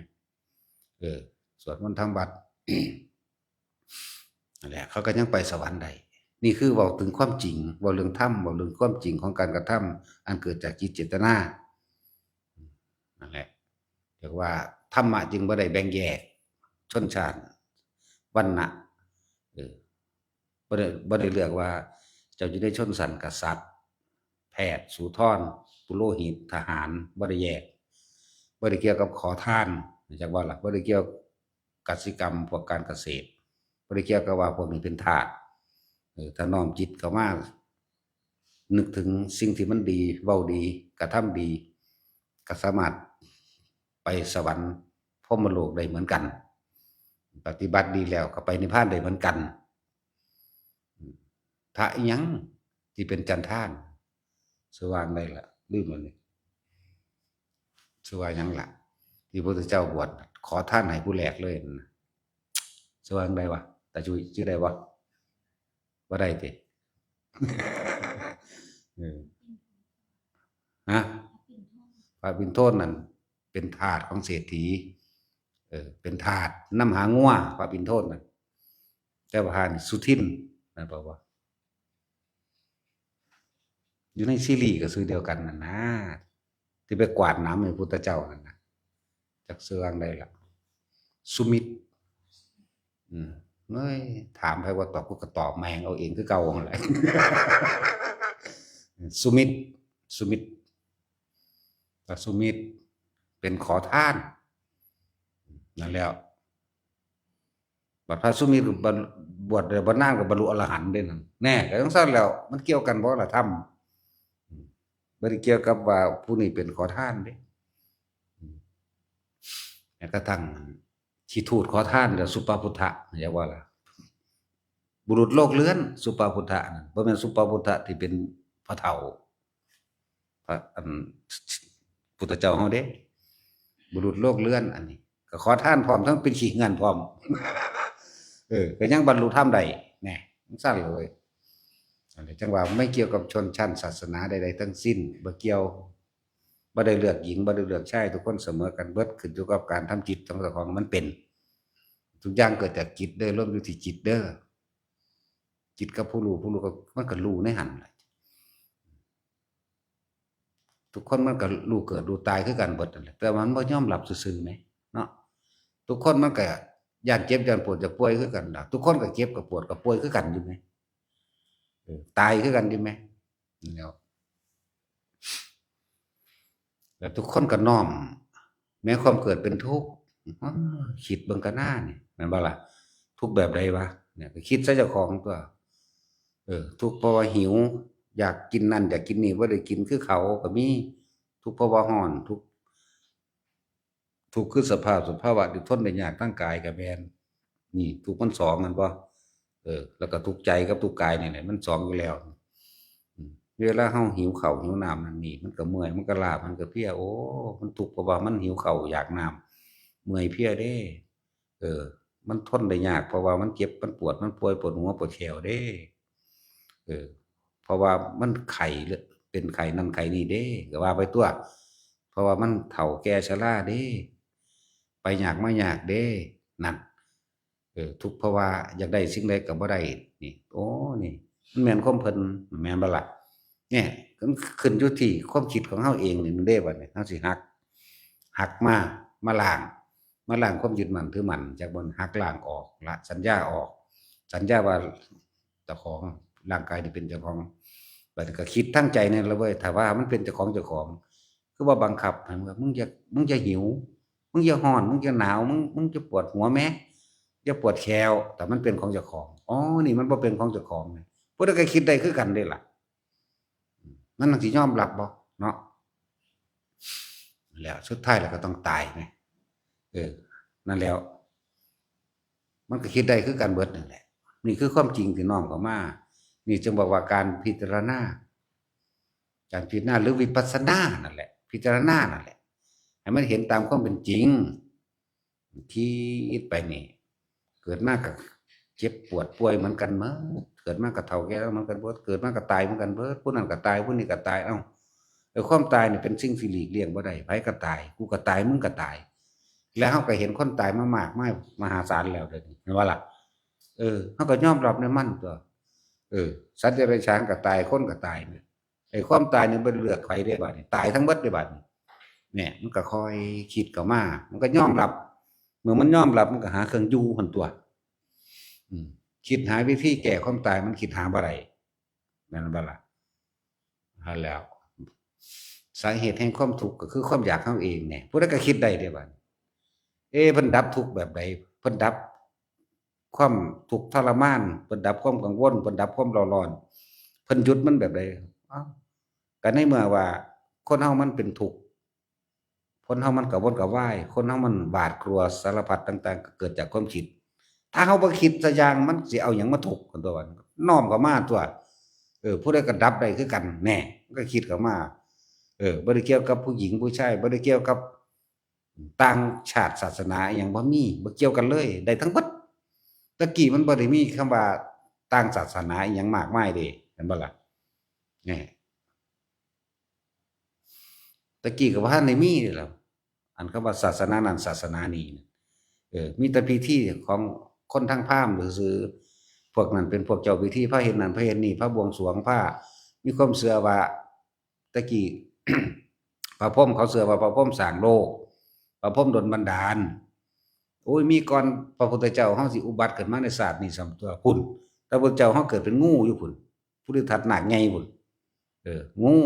เออ สวดมนต์ทำวัตร นั่นแหละ เขาก็ยังไปสวรรค์ได้ นี่คือเว้าถึงความจริง เว้าเรื่องธรรม เว้าเรื่องความจริงของการกระทำอันเกิดจากจิตเจตนา นั่นแหละ เรียกว่าธรรมะจึงบ่ได้แบ่งแยกชนชาติ วรรณะ เออ บ่ได้ บ่ได้เลือกว่าเจ้าอยู่ในชนชั้นกษัตริย์ แพทย์ สูทร ปุโรหิต ทหาร บ่ได้แยก บ่ได้เกี่ยวกับขอทาน จักว่าล่ะ บ่ได้เกี่ยวกสิกรรม พวกการเกษตร บ่ได้เกี่ยวกับว่าพวกนี้เป็นทาส เออ ถ้าน้อมจิตเข้ามา นึกถึงสิ่งที่มันดี เว้าดี กระทำดี ก็สามารถไปสวรรค์พรหมโลกได้เหมือนกัน ปฏิบัติดีแล้วก็ไปนิพพานได้เหมือนกัน พระอิหยังที่เป็นจันทาน ชื่อว่าอันใดล่ะ ลืมแล้วนี่ ชื่อว่าหยังล่ะ ที่พระพุทธเจ้าบวชขอทานให้ผู้แรกเลยนั่นน่ะ ชื่อว่าอันใดวะ ตาจุย ชื่อใดวะ บ่ได้ติ เออ ฮะ พระปิณฑนนั่นเป็นทาสของเศรษฐี เออ เป็นทาสนำหางัว พระปิณฑนนั่น แต่ว่าหานี่สุทินนะ บอกว่า อยู่ในซีรีส์ก็ชื่อเดียวกันนั่นนะ ที่ไปกวาดน้ำให้พุทธเจ้านั่นนะ จักชื่อว่าอันใดล่ะ สุมิตร อืม เอ้ย ถามไผว่าตอบ กูก็ตอบแม่งเอาเองคือเก่าหั่นแหละ สุมิตร สุมิตร พระสุมิตรเป็นขอทาน นั่นแหล้ว บัดพระสุมิตรบรร- บวชได้บ่นานก็บรรลุอรหันต์เด้นั่น แน่ ก็จั่งซั้นแหล้ว มันเกี่ยวกันบ่ล่ะธรรม อืม บ่ได้เกี่ยวกับว่าผู้นี้เป็นขอทานเด้ อืม แม้กระทั่งขี้ทูดขอทานก็สุปาพุทธะ เรียกว่าล่ะ บุรุษโลกเรือน สุปาพุทธะนั่น บ่แม่นสุปาพุทธะที่เป็นพ่อเฒ่า พระ อัน พุทธเจ้าเฮาเด้ บุรุษโลกเรือน อันนี้ ก็ขอทานพร้อม ทั้งเป็นขี้เหื่อนพร้อม เออ ก็ยังบรรลุธรรมได้ แน่ จั่งซั้นเลย อันนี้จั่งว่าไม่เกี่ยวกับชนชั้นศาสนาใดๆทั้งสิ้น บ่เกี่ยว บ่ได้เลือกหญิง บ่ได้เลือกชาย ทุกคนเสมอกันเบิด ขึ้นอยู่กับการทำจิตของเจ้าของมันเป็น ทุกอย่างเกิดจากจิตเด้อ รวมอยู่ที่จิตเด้อ จิตกับผู้รู้ ผู้รู้ก็ มันก็รู้ในหั่นล่ะ ทุกคนมันก็รู้เกิดรู้ตายคือกันเบิดนั่นแหละ แต่ว่ามันบ่ยอมรับซื่อๆแหมเนาะ ทุกคนมันก็ย้านเจ็บย้านปวดอยากป่วยคือกันล่ะ ทุกคนก็เจ็บก็ปวดก็ป่วยคือกันอยู่แหม เออ ตายคือกันอยู่แหม นั่นแหล้ว แล้วทุกคนก็น้อมแม้ความเกิดเป็นทุกข์ อ้อ คิดเบิ่งก็น่านี่ แม่นบ่ล่ะ ทุกข์แบบใดวะ เนี่ย ก็คิดใส่เจ้าของตั๊ว เออ ทุกข์เพราะว่าหิว อยากกินนั่นอยากกินนี่ บ่ได้กินคือเขาก็มี ทุกข์เพราะว่าร้อน ทุกข์ ทุกข์คือสภาพ สภาวะที่ทนได้ยากทางกายก็แม่น นี่ ทุกข์มันสอง แม่นบ่ เออ แล้วก็ทุกข์ใจกับทุกข์กายนี่แหละ มันสองอยู่แล้ว อืม เวลาเฮาหิวข้าวหิวน้ำนั่นนี่ มันก็เมื่อย มันก็ล้า มันก็เพลีย โอ้ มันทุกข์เพราะว่ามันหิวข้าวอยากน้ำ เมื่อยเพลียเด้ เออ มันทนได้ยาก เพราะว่ามันเจ็บ มันปวด มันป่วย ปวดหัว ปวดแข้วเด้ เออ เพราะว่ามันไข้เลย เป็นไข้นั่นไข้นี่เด้ ก็ว่าไปตั๊ว เพราะว่ามันเฒ่าแก่ชราเด้ ไปยากมายากเด้ นั่น เออ ทุกข์เพราะว่าอยากได้สิ่งใดก็บ่ได้ นี่ โอ้ นี่ มันแม่นความเพิ่น แม่นบ่ล่ะ เนี่ย มันขึ้นอยู่ที่ความคิดของเฮาเองนี่ มันเด้บัดนี้ เฮาสิหัก หักมา มาล้าง มาล้างความยึดมั่นถือมั่น จากบ่หักล้างออก ละสัญญาออก สัญญาว่าเจ้าของ ร่างกายนี่เป็นเจ้าของ บัดนี้ก็คิดทางใจนี่ล่ะเว้ย ถ้าว่ามันเป็นเจ้าของเจ้าของ คือว่าบังคับให้มันว่า มึงอย่า มึงอย่าหิว มึงอย่าร้อน มึงอย่าหนาว มึง มึงอย่าปวดหัวแหม อย่าปวดแข้ว แต่มันเป็นของเจ้าของ อ๋อ นี่มันบ่เป็นของเจ้าของนี่ ผู้ใดก็คิดได้คือกันเด้ล่ะ มันสิยอมรับบ่เนาะ แล้วสุดท้ายแล้วก็ต้องตายไง เออ นั่นแล้ว มันก็คิดได้คือกันเบิดนั่นแหละ นี่คือความจริงที่น้อมเข้ามา นี่จึงบอกว่าการพิจารณา การพิจารณาหรือวิปัสสนานั่นแหละ พิจารณานั่นแหละ ให้มันเห็นตามความเป็นจริง คิดไปนี่ เกิดมาก็เจ็บปวดป่วยเหมือนกันเมิด เกิดมาก็เฒ่าแก่เหมือนกันเบิด เกิดมาก็ตายเหมือนกันเบิด ผู้นั้นก็ตาย ผู้นี้ก็ตาย เอ้า ไอ้ความตายนี่เป็นสิ่งที่หลีกเลี่ยงบ่ได้ ไผก็ตาย กูก็ตาย มึงก็ตาย แล้วเฮาก็เห็นคนตายมามากมายมหาศาลแล้วเดี๋ยวนี้ เห็นบ่ล่ะ? เออ เฮาก็ยอมรับในมันตัว เออ สัตว์เดรัจฉานก็ตาย คนก็ตายเนี่ย ไอ้ความตายนี่บ่เลือกไผเด้บาดนี้ ตายทั้งเบิดเด้บาดนี้ เนี่ย มันก็ค่อยคิดเข้ามา มันก็ยอมรับ เมื่อมันยอมรับ มันก็หาเครื่องอยู่หั่นตัว อืม คิดหาวิธีแก้ความตาย มันคิดหาบ่ได้ แม่นบ่ล่ะ? หั้นแหล้ว สาเหตุแห่งความทุกข์ก็คือความอยากเฮาเองเนี่ย ผู้ใดก็คิดได้เด้บาดนี้ เอ๊ะ เพิ่นดับทุกข์แบบใด? เพิ่นดับความทุกข์ทรมาน เพิ่นดับความกังวล เพิ่นดับความเร่าร้อน เพิ่นหยุดมันแบบใด? อ้าว ก็ในเมื่อว่าคนเฮามันเป็นทุกข์ คนเฮามันกระวนกระวาย คนเฮามันหวาดกลัวสารพัดต่างๆ ก็เกิดจากความคิด ถ้าเฮาบ่คิดสักอย่าง มันสิเอาหยังมาทุกข์กันตัววะ น้อมเข้ามาตัว เออ ผู้ใดก็ดับได้คือกัน แน่ มันก็คิดเข้ามา เออ บ่ได้เกี่ยวกับผู้หญิงผู้ชาย บ่ได้เกี่ยวกับต่างชาติศาสนาอิหยัง บ่มี บ่เกี่ยวกันเลย ได้ทั้งเบิด ตะกี้มันบ่ได้มีคำว่าต่างศาสนาอิหยังมากมายเด้ เห็นบ่ล่ะ? นี่ ตะกี้ก็บ่ทันได้มีนี่แหละ อันคำว่าศาสนานั้นศาสนานี้น่ะ เออ มีแต่พิธีของคนทางพราหมณ์ซื่อๆ พวกนั้นเป็นพวกเจ้าพิธี พาเฮ็ดนั่น พาเฮ็ดนี่ พาบวงสรวง พามีความเชื่อว่า ตะกี้ พระพรหมเขาเชื่อว่าพระพรหมสร้างโลก พระพรหมดลบันดาล โอ้ย มีก่อนพระพุทธเจ้าเฮาสิอุบัติขึ้นมาในชาตินี้ซ้ำตัว พุ้น แต่พระพุทธเจ้าเฮาเกิดเป็นงูอยู่พุ้น ภูริทัตนาคใหญ่พุ้น เออ งู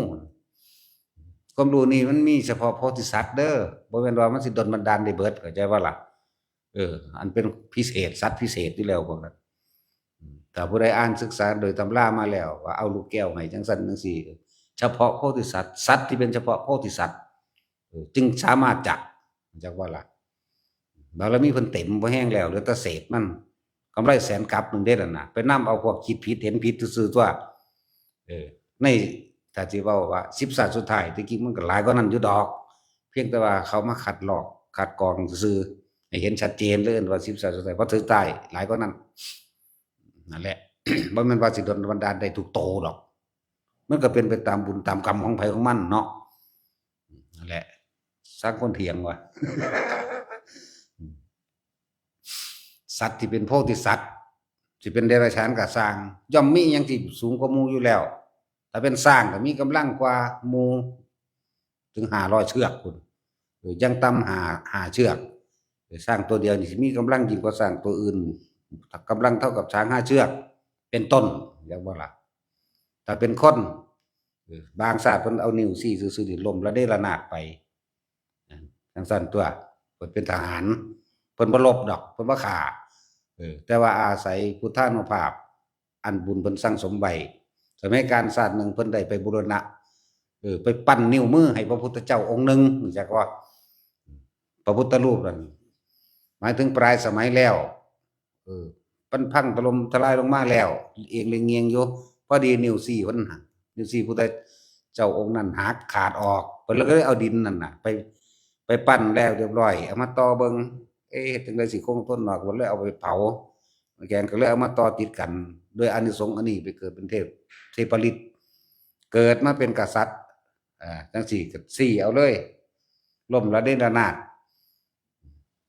ความรู้นี่มันมีเฉพาะโพธิสัตว์เด้อ บ่แม่นว่ามันสิดลบันดาลได้เบิด เข้าใจบ่ล่ะ? เออ อันเป็นพิเศษ สัตว์พิเศษอยู่แล้วพวกนั้น อืม ถ้าผู้ใดอ่านศึกษาโดยตำรามาแล้ว ว่าเอาลูกแก้วให้จังซั่นจังซี่ เฉพาะโพธิสัตว์ สัตว์ที่เป็นเฉพาะโพธิสัตว์ เออ จึงสามารถจะ จักว่าล่ะ บารมีเพิ่นเต็มพอแฮงแล้ว เหลือแต่เศษมัน กำไรแสนกับหนึ่งเด้นั่นน่ะ ไปนำเอาพวกคิดผิดเห็นผิดซื่อๆ ตัว เออ ใน ถ้าสิเว้าว่าสิบชาติสุดท้าย ที่จริงมันก็หลายกว่านั้นอยู่ดอก เพียงแต่ว่าเขามาคัดลอก คัดกรองซื่อๆ ให้เห็นชัดเจนเลยว่าสิบชาติสุดท้าย พอถึงท้ายหลายกว่านั้น นั่นแหละ บ่แม่นว่าสิดลบันดาลได้ทุกโตดอก มันก็เป็นไปตามบุญตามกรรมของไผของมันเนาะ นั่นแหละ สร้างคนเถียงว่ะ สัตว์ที่เป็นโพธิสัตว์ สิเป็นเดรัจฉานก็ซ่าง ย่อมมีหยังที่สูงกว่าหมู่อยู่แล้ว ถ้าเป็นช้างก็มีกำลังกว่าหมู่ถึงห้าร้อยเชือกพุ้น เออ อย่างต่ำห้า ห้าเชือก เออ ช้างตัวเดียวนี่สิมีกำลังยิ่งกว่าช้างตัวอื่น กำลังเท่ากับช้างห้าเชือก เป็นต้น จักบ่ล่ะ? ถ้าเป็นคน เออ บางชาติเพิ่นเอานิ้วชี้ซื่อๆ นี่ล้มระเนระนาดไป จังซั่นตัว เพิ่นเป็นทหาร เพิ่นบ่รบดอก เพิ่นบ่ฆ่า เออ แต่ว่าอาศัยพุทธานุภาพ อันบุญเพิ่นสั่งสมไว้ สมัยกาลชาติหนึ่งเพิ่นได้ไปบูรณะ เออ ไปปั้นนิ้วมือให้พระพุทธเจ้าองค์หนึ่ง รู้จักบ่? พระพุทธรูปนั่น หมายถึงปลายสมัยแล้ว เออ มันพังถล่มทลายลงมาแล้ว เอียงเรียงเงียงอยู่ พอดีนิ้วชี้เพิ่นหัก นิ้วชี้พุทธเจ้าองค์นั้นหักขาดออก เพิ่นเลยเอาดินนั่นน่ะ ไป ไปปั้นแล้วเรียบร้อย เอามาต่อเบิ่ง เอ๊ะ เฮ็ดจั่งใดสิคงทนเนาะ เพิ่นเลยเอาไปเผา แกนก็เลยเอามาต่อติดกัน ด้วยอานิสงส์อันนี้ไปเกิดเป็นเทพ เทพฤทธิ์ เกิดมาเป็นกษัตริย์ อ่า จั่งซี้ก็ซี้เอาเลย ล้มระเนระนาด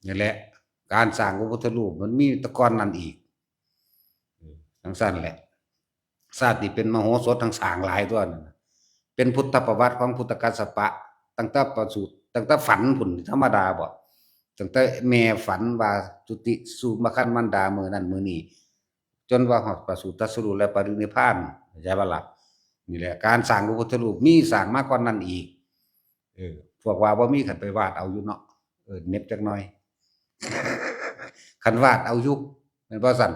นี่แหละ การสร้างพระพุทธรูปมันมีแต่ก่อนนั้นอีก เออ จั่งซั่นแหละ ชาตินี้เป็นมโหสถทั้งสร้างหลายตัวนั่นน่ะ เป็นพุทธประวัติของพุทธกัสสปะ ตั้งแต่ประสูติ ตั้งแต่ฝันพุ้น ธรรมดาบ่ ตั้งแต่แม่ฝันว่าจุติสู่มครรภ์มารดามื้อนั้นมื้อนี้ จนว่าฮอดประสูติตรัสรู้และปรินิพพาน เข้าใจบ่ล่ะ? นี่แหละ การสร้างพระพุทธรูปมีสร้างมาก่อนนั้นอีก เออ พวกว่าบ่มี คันไปวาดเอาอยู่เนาะ เออ เหน็บจักหน่อย คันวาดเอาอยู่ แม่นบ่ซั่น?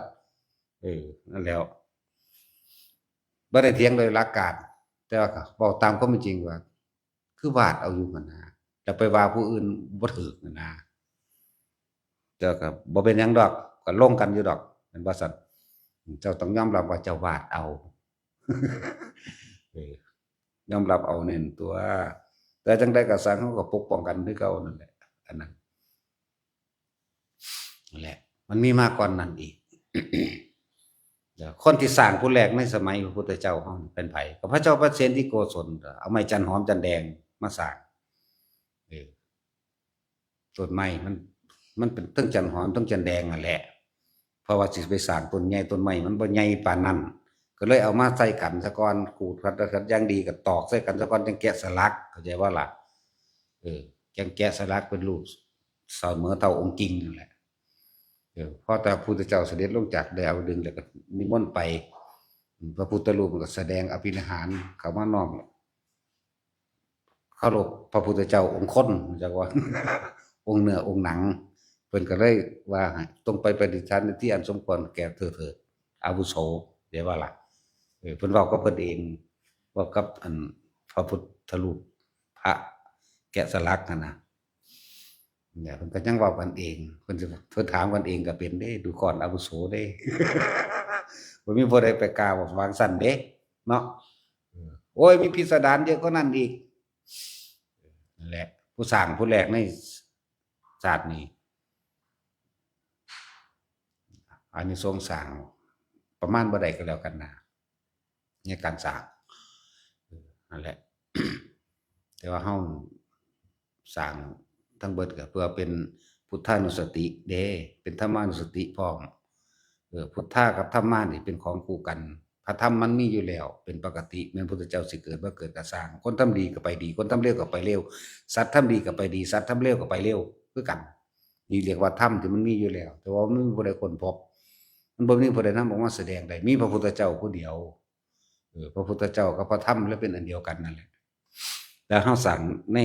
เออ นั่นแหล้ว บ่ได้เถียงโดยหลักการ แต่ว่าก็เว้าตามความเป็นจริงว่า คือวาดเอาอยู่หั่นนะ แล้วไปว่าผู้อื่นบ่ถูกหั่นนะ แต่ก็บ่เป็นหยังดอก ก็ลงกันอยู่ดอก แม่นบ่ซั่น? เจ้าต้องยอมรับว่าเจ้าวาดเอา เออ ยอมรับเอาแน่นตัว แต่จังใดก็สร้าง เขาก็ปกป้องกันคือเก่านั่นแหละ อันนั้น นั่นแหละ มันมีมาก่อนนั้นอีก เดี๋ยวคนที่สร้างผู้แรกในสมัยพระพุทธเจ้าเฮาเป็นไผ ก็พระเจ้าประเสนที่โกศล เอาไม้จันหอมจันแดงมาสร้าง เออ ต้นไม้มัน มันเป็นทั้งจันหอมทั้งจันแดงนั่นแหละ เพราะว่าสิไปสร้างต้นใหญ่ต้นไม้มันบ่ใหญ่ปานนั้น ก็เลยเอามาใส่กันซะก่อน ขูดขัดขัดอย่างดีก็ตอกใส่กันซะก่อน จังแกะสลัก เข้าใจบ่ล่ะ เออ จังแกะสลักเป็นรูปเสมอเท่าองค์จริงนั่นแหละ เออ พอแต่พระพุทธเจ้าเสด็จลงจากดาวดึงส์แล้วก็นิมนต์ไป พระพุทธรูปมันก็แสดงอภินิหารเข้ามาน้อม เคารพพระพุทธเจ้าองค์คน จักว่า องค์เนื้อองค์หนัง เพิ่นก็เลยว่าให้ "จงไปประดิษฐานในที่อันสมควรแก่เธอเถิด อาวุโส" เดี๋ยวว่าล่ะ เออ เพิ่นเว้ากับเพิ่นเอง เว้ากับอันพระพุทธรูป พระแกะสลักนั่นนะ เนี่ย เพิ่นก็ยังเว้ากันเอง เพิ่นสิ เพิ่นถามกันเองก็เป็นเด้ ดูก่อนอาวุโสเด้ บ่มีผู้ใดไปกล่าววางซั่นเด้ เนาะ เออ โอ้ย มีพิสดารเยอะกว่านั้นอีก นั่นแหละ ผู้สร้างผู้แรกในชาตินี้ อานิสงส์สร้างประมาณบ่ได้ก็แล้วกันนะ ในการสร้าง เออ นั่นแหละ แต่ว่าเฮาสร้างทั้งเบิดก็เพื่อเป็นพุทธานุสติเด้ เป็นธรรมานุสติพร้อม เออ พุทธากับธรรมานี่เป็นของคู่กัน พระธรรมมันมีอยู่แล้ว เป็นปกติ แม่นพุทธเจ้าสิเกิดบ่เกิดก็ซ่าง คนทำดีก็ไปดี คนทำเลวก็ไปเลว สัตว์ทำดีก็ไปดี สัตว์ทำเลวก็ไปเลวคือกัน นี่เรียกว่าธรรมที่มันมีอยู่แล้ว แต่ว่ามันบ่มีผู้ใดค้นพบ มันบ่มีผู้ใดนำออกมาแสดงได้ มีพระพุทธเจ้าผู้เดียว เออ พระพุทธเจ้ากับพระธรรมแล้วเป็นอันเดียวกันนั่นแหละ แล้วเฮาสร้างใน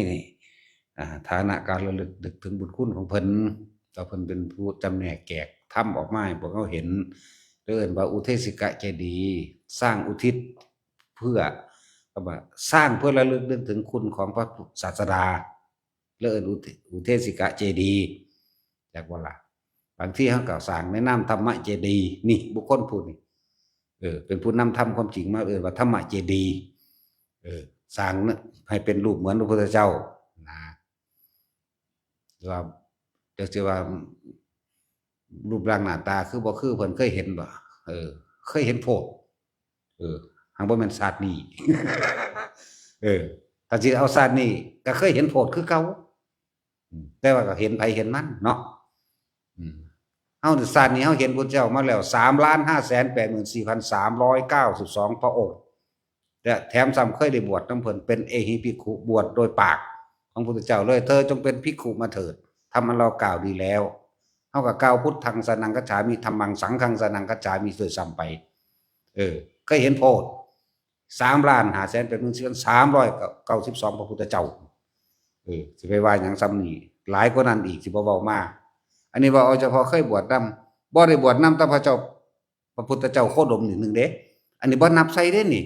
อ่า ฐานะการระลึกนึกถึงบุญคุณของเพิ่น ว่าเพิ่นเป็นผู้จำแนกแจกธรรมออกมาให้พวกเฮาเห็น เรียกว่าอุเทสิกะเจดีย์ สร้างอุทิศเพื่อ คำว่าสร้างเพื่อระลึกนึกถึงคุณของพระศาสดา เรียกว่าอุเท อุเทสิกะเจดีย์ จักบ่ล่ะ บางทีเฮาก็สร้างในนามธรรมะเจดีย์ นี่บุคคลผู้นี้ เออ เป็นผู้นำธรรมความจริงมา เอิ้นว่าธรรมะเจดีย์ เออ สร้างให้เป็นรูปเหมือนพระพุทธเจ้า นะ ว่า จักสิว่า รูปร่างหน้าตาคือบ่คือเพิ่น เคยเห็นบ่ เออ เคยเห็นโพด เออ หากบ่แม่นชาตินี้ เออ ถ้าสิเอาชาตินี้ก็เคยเห็นโพดคือเก่า อืม แต่ว่าก็เห็นไผเห็นมันเนาะ อืม เฮาชาตินี้เฮาเห็นพุทธเจ้ามาแล้ว สามล้านห้าแสนแปดหมื่นสี่พันสามร้อยเก้าสิบสอง พระองค์ และแถมซ้ำเคยได้บวชนำเพิ่น เป็นเอหิภิกขุ บวชโดยปากของพุทธเจ้าเลย เธอจงเป็นภิกขุมาเถิด ธรรมอันเรากล่าวดีแล้ว เฮาก็กล่าว พุทธังสรณังคัจฉามิ ธัมมังสังฆังสรณังคัจฉามิ ด้วยซ้ำไป เออ เคยเห็นโพด สามล้านห้าแสนแปดหมื่นสี่พันสามร้อยเก้าสิบสอง พระพุทธเจ้า เออ สิไปว่าหยังซ้ำนี่ หลายกว่านั้นอีก สิบ่เว้ามา อันนี้ว่าเอาเฉพาะเคยบวชนำ บ่ได้บวชนำแต่พระเจ้า พระพุทธเจ้าโคดมนี่หนึ่งเด้ อันนี้บ่นับใส่เด้นี่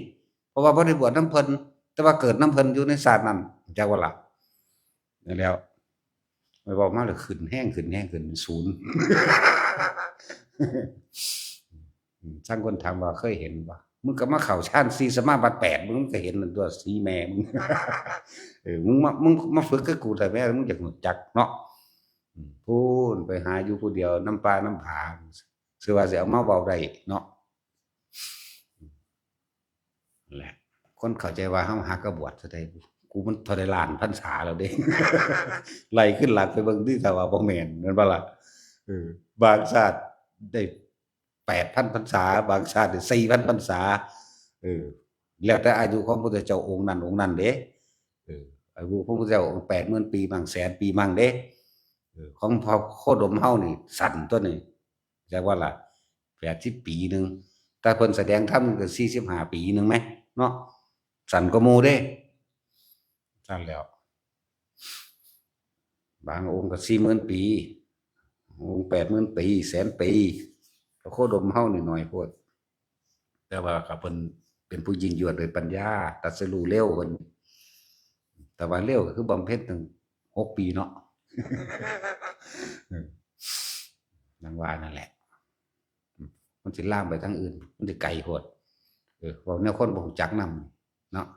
เพราะว่าบ่ได้บวชนำเพิ่น แต่ว่าเกิดนำเพิ่นอยู่ในชาตินั้น จักว่าล่ะ นั่นแหล้ว ไปเว้ามาแล้วขึ้นแฮง ขึ้นแฮง ขึ้นเป็นศูนย์ อืม ช่างคนถามว่าเคยเห็นบ่ มึงก็มาเข้าฌานสี่สมาบัติแปด มึงก็เห็นนั่นตัว สีแม่มึง เออ มึงมา มึงมาฝึกกับกูเถอะแม่ มึงอยากรู้จักเนาะ อืม พู้นไปหาอยู่ผู้เดียว นำป่านำผา ซื่อว่าสิเอามาเว้าได้เนาะ นั่นแหละ คนเข้าใจว่าเฮาหากะบวชซะได้ กูมันเท่าใดล้านพรรษาแล้วเด้ ไล่ขึ้นหลังไปเบิ่งติ ถ้าว่าบ่แม่น แม่นบ่ล่ะ เออ บางชาติได้แปดพันพรรษา บางชาติได้สี่พันพรรษา เออ แล้วแต่อายุของพระพุทธเจ้าองค์นั้นองค์นั้นเด้ เออ อายุของพระพุทธเจ้าองค์แปดหมื่นปีมั่ง แสนปีมั่งเด้ เออ ของพระโคดมเฮานี่สั้นตัวนี้ จักว่าล่ะ แปดสิบปีหนึ่ง แต่เพิ่นแสดงธรรมก็สี่สิบห้าปีหนึ่งไหม เนาะ สั้นกว่าหมู่เด้ สั้นแล้ว บางองค์ก็สี่หมื่นปี องค์แปดหมื่นปี แสนปี พระโคดมเฮานี่น้อยโพด แต่ว่าก็เพิ่นเป็นผู้ยิ่งยวดโดยปัญญา ตรัสรู้เร็วเพิ่น แต่ว่าเร็วก็คือบำเพ็ญตั้งหกปีเนาะ เออ นั่งว่านั่นแหละ มันสิลามไปทางอื่น มันสิไกลโพด เออ เว้าแนวคนบ่รู้จักนำเนาะ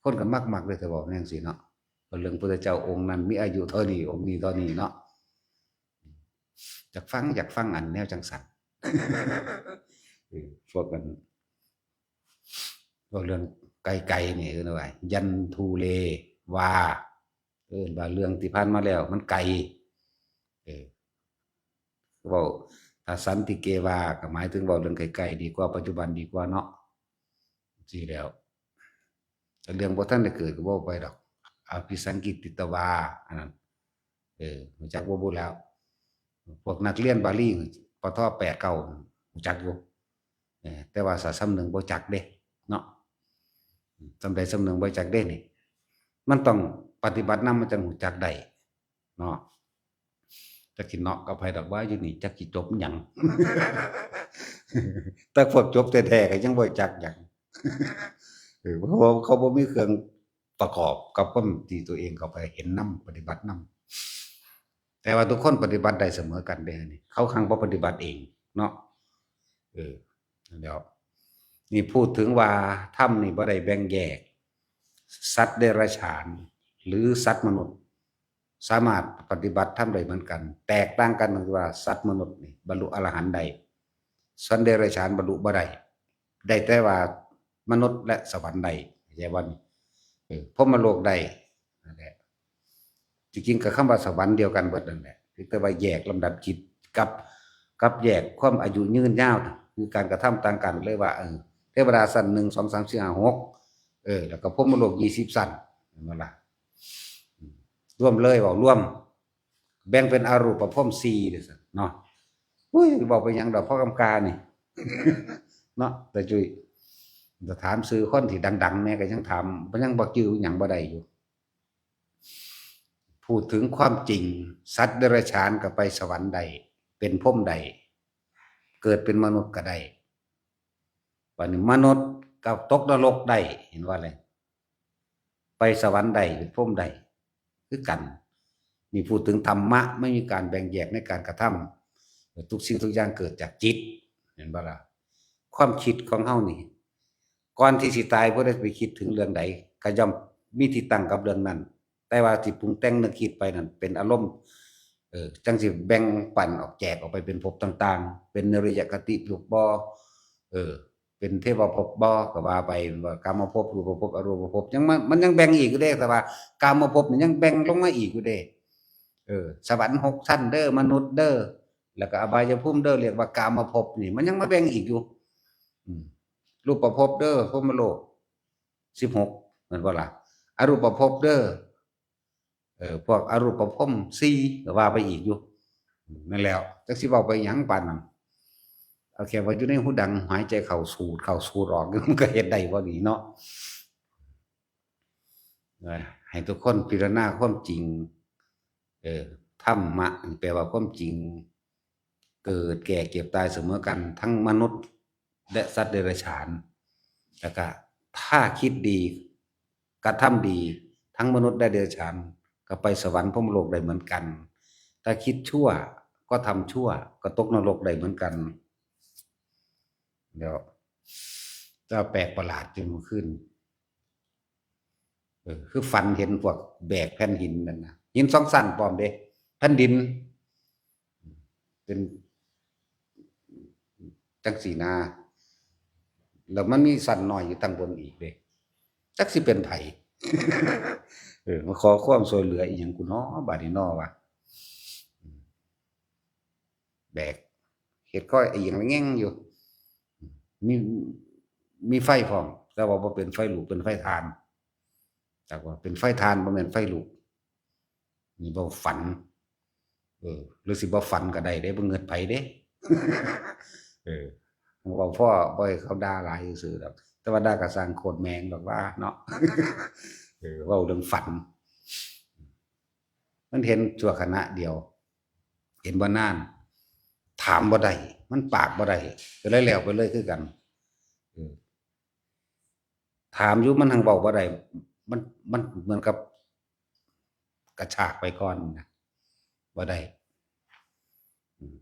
คนก็มักๆเลย แต่เว้าแนวจั่งซี้เนาะ ว่าเรื่องพุทธเจ้าองค์นั้นมีอายุเท่านี้ องค์นี้เท่านี้เนาะ อยากฟัง อยากฟังอันแนวจั่งซั้น เออ พวกกัน พวกเรื่องไกลๆนี่ เอิ้นว่า ยันทูเลวา เอิ้นว่าเรื่องที่ผ่านมาแล้วมันไกล เออ เว้า ถ้าสันติเกวา ก็หมายถึงเว้าเรื่องใกล้ๆดีกว่า ปัจจุบันดีกว่าเนาะ ซี้แล้ว แต่เรื่องบ่ทันได้เกิดก็เว้าไปดอก อภิสังกิตติตวา อันนั้น เออ รู้จักบ่บุแล้ว พวกนักเรียนบาลี ปท แปด เก้า รู้จักอยู่ เออ แต่ว่าถ้าส่ำหนึ่งบ่จักเด้ เนาะ ส่ำใดส่ำหนึ่งบ่จักเด้นี่ มันต้องปฏิบัตินำ มันจั่งรู้จักได้ เนาะ จักสิเนาะกับไผดอกว่าอยู่นี่ จักสิจบหยัง แต่พวกจบแท้ๆก็ยังบ่จักหยัง เออ เพราะว่าเขาบ่มีเครื่องประกอบกับความที่ตัวเองเข้าไปเห็นนำ ปฏิบัตินำ แต่ว่าทุกคนปฏิบัติได้เสมอกันเด้นี่ เขาคังบ่ปฏิบัติเองเนาะ เออ นั่นแหล้ว นี่พูดถึงว่าธรรมนี่บ่ได้แบ่งแยก สัตว์เดรัจฉาน หรือสัตว์มนุษย์ สามารถปฏิบัติธรรมได้เหมือนกัน แตกต่างกันตรงที่ว่าสัตว์มนุษย์นี่บรรลุอรหันต์ได้ สัตว์เดรัจฉานบรรลุบ่ได้ ได้แต่ว่ามนุษย์และสวรรค์ได้ เข้าใจบ่นี่ เออ พรหมโลกได้ นั่นแหละ จริงๆก็คำว่าสวรรค์เดียวกันเบิดนั่นแหละ เพียงแต่ว่าแยกลำดับจิตกับ กับแยกความอายุยืนยาว คือการกระทำต่างกันเลยว่า เออ เทวดาชั้นหนึ่ง สอง สาม สี่ ห้า หก เออ แล้วก็พรหมโลก ยี่สิบชั้น เห็นบ่ล่ะ อืม รวมเลย เว้ารวม แบ่งเป็นอรูปภพสี่เด้อซั่นเนาะ อุ้ย เว้าไปหยังดอก พ่อกำกานี่ เนาะ แต่จุ้ย จะถามชื่อคนที่ดังๆแน่ก็ยังถาม มันยังบ่จื่อหยังบ่ได้อยู่ พูดถึงความจริง สัตว์เดรัจฉานก็ไปสวรรค์ได้ เป็นพรหมได้ เกิดเป็นมนุษย์ก็ได้ บัดนี้มนุษย์ก็ตกนรกได้ เห็นว่าอะไร ไปสวรรค์ได้ เป็นพรหมได้ คือกัน นี่พูดถึงธรรมะ ไม่มีการแบ่งแยกในการกระทำ ทุกสิ่งทุกอย่างเกิดจากจิต เห็นบ่ล่ะ ความคิดของเฮานี่ ก่อนที่สิตาย ผู้ใดไปคิดถึงเรื่องใด ก็ย่อมมีที่ตั้งกับเรื่องนั้น แต่ว่าที่ปรุงแต่งนึกคิดไปนั่นเป็นอารมณ์ เออ จั่งสิแบ่งปันออก แจกออกไปเป็นภพต่างๆ เป็นนริยคติภพบ่ เออ เป็นเทวภพบ่ ก็ว่าไป ว่ากามภพ รูปภพ อรูปภพ ยังมัน มันยังแบ่งอีกอยู่เด้ แต่ว่ากามภพนี่ยังแบ่งลงมาอีกอยู่เด้ เออ สวรรค์หกชั้นเด้อ มนุษย์เด้อ แล้วก็อบายภูมิเด้อ เรียกว่ากามภพนี่ มันยังมาแบ่งอีกอยู่ อืม รูปภพเด้อ พรหมโลก สิบหก แม่นบ่ล่ะ อรูปภพเด้อ เออ พวกอรูปภพสี่ ก็ว่าไปอีกอยู่ นั่นแหล้ว จักสิเว้าไปหยังปานนั้น เอาแค่ว่าอยู่ในหูดัง หายใจเข้าสูดเข้าสูดออก มันก็เฮ็ดได้บ่นี่เนาะ เออ ให้ทุกคนพิจารณาความจริง เออ ธรรมะนี่แปลว่าความจริง เกิดแก่เจ็บตายเสมอกัน ทั้งมนุษย์และสัตว์เดรัจฉาน แล้วก็ถ้าคิดดี กระทำดี ทั้งมนุษย์และเดรัจฉาน ก็ไปสวรรค์พรหมโลกได้เหมือนกัน ถ้าคิดชั่วก็ทำชั่ว ก็ตกนรกได้เหมือนกัน เดี๋ยว แต่แปลกประหลาดจนเมื่อคืน เออ คือฝันเห็นพวกแบกแผ่นหินนั่นนะ หินสองชั้นพร้อมเด้ แผ่นดิน เป็นจั่งซี้นะ แล้วมันมีชั้นน้อยอยู่ทางบนอีกเด้ จักสิเป็นไผ เออ มาขอความช่วยเหลืออีหยังกูน้อ บาดนี้น้อวะ แบก เฮ็ดค่อยเอียงแง่งอยู่ มี มีไฟพร้อม แต่ว่าบ่เป็นไฟลุก เป็นไฟถ่าน แต่ว่าเป็นไฟถ่าน บ่แม่นไฟลุก นี่เว้าฝัน เออ หรือสิบ่ฝันก็ได้เด้ บ่เงิดไผเด้ เออ เว้าพอบ่ให้เขาด่าหลายซื่อๆดอก แต่ว่าด่าก็ซ่าง โคตรแม่งดอกว่าเนาะ เออ เว้าเรื่องฝัน มันเห็นชั่วขณะเดียว เห็นบ่นาน ถามบ่ได้ มันปากบ่ได้ ก็เลยแล้วไปเลยคือกัน เออ ถามอยู่มันหังเว้าบ่ได้ มัน มันเหมือนกับกระชากไปก่อนนะ บ่ได้ อืม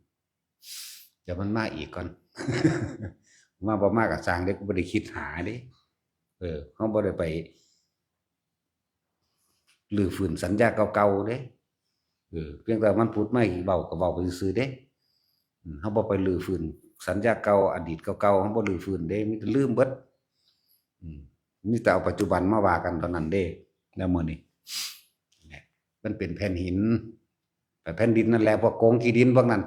เดี๋ยวมันมาอีกก่อน มาบ่มาก็ซ่างเด้ กูบ่ได้คิดหาเด้ เออ เฮาบ่ได้ไป รื้อฟื้นสัญญาเก่าๆเด้ เออ เพียงแต่มันผุดมาอีก เว้าก็เว้าไปซื่อๆเด้ อืม เฮาบ่ไปรื้อฟื้นสัญญาเก่า อดีตเก่าๆ เฮาบ่รื้อฟื้นเด้ มีแต่ลืมเบิด อืม มีแต่เอาปัจจุบันมาว่ากันเท่านั้นเด้ แล้วมื้อนี้ เนี่ย มันเป็นแผ่นหิน แต่แผ่นดินนั่นแหละ พวกโกงขี้ดินพวกนั้น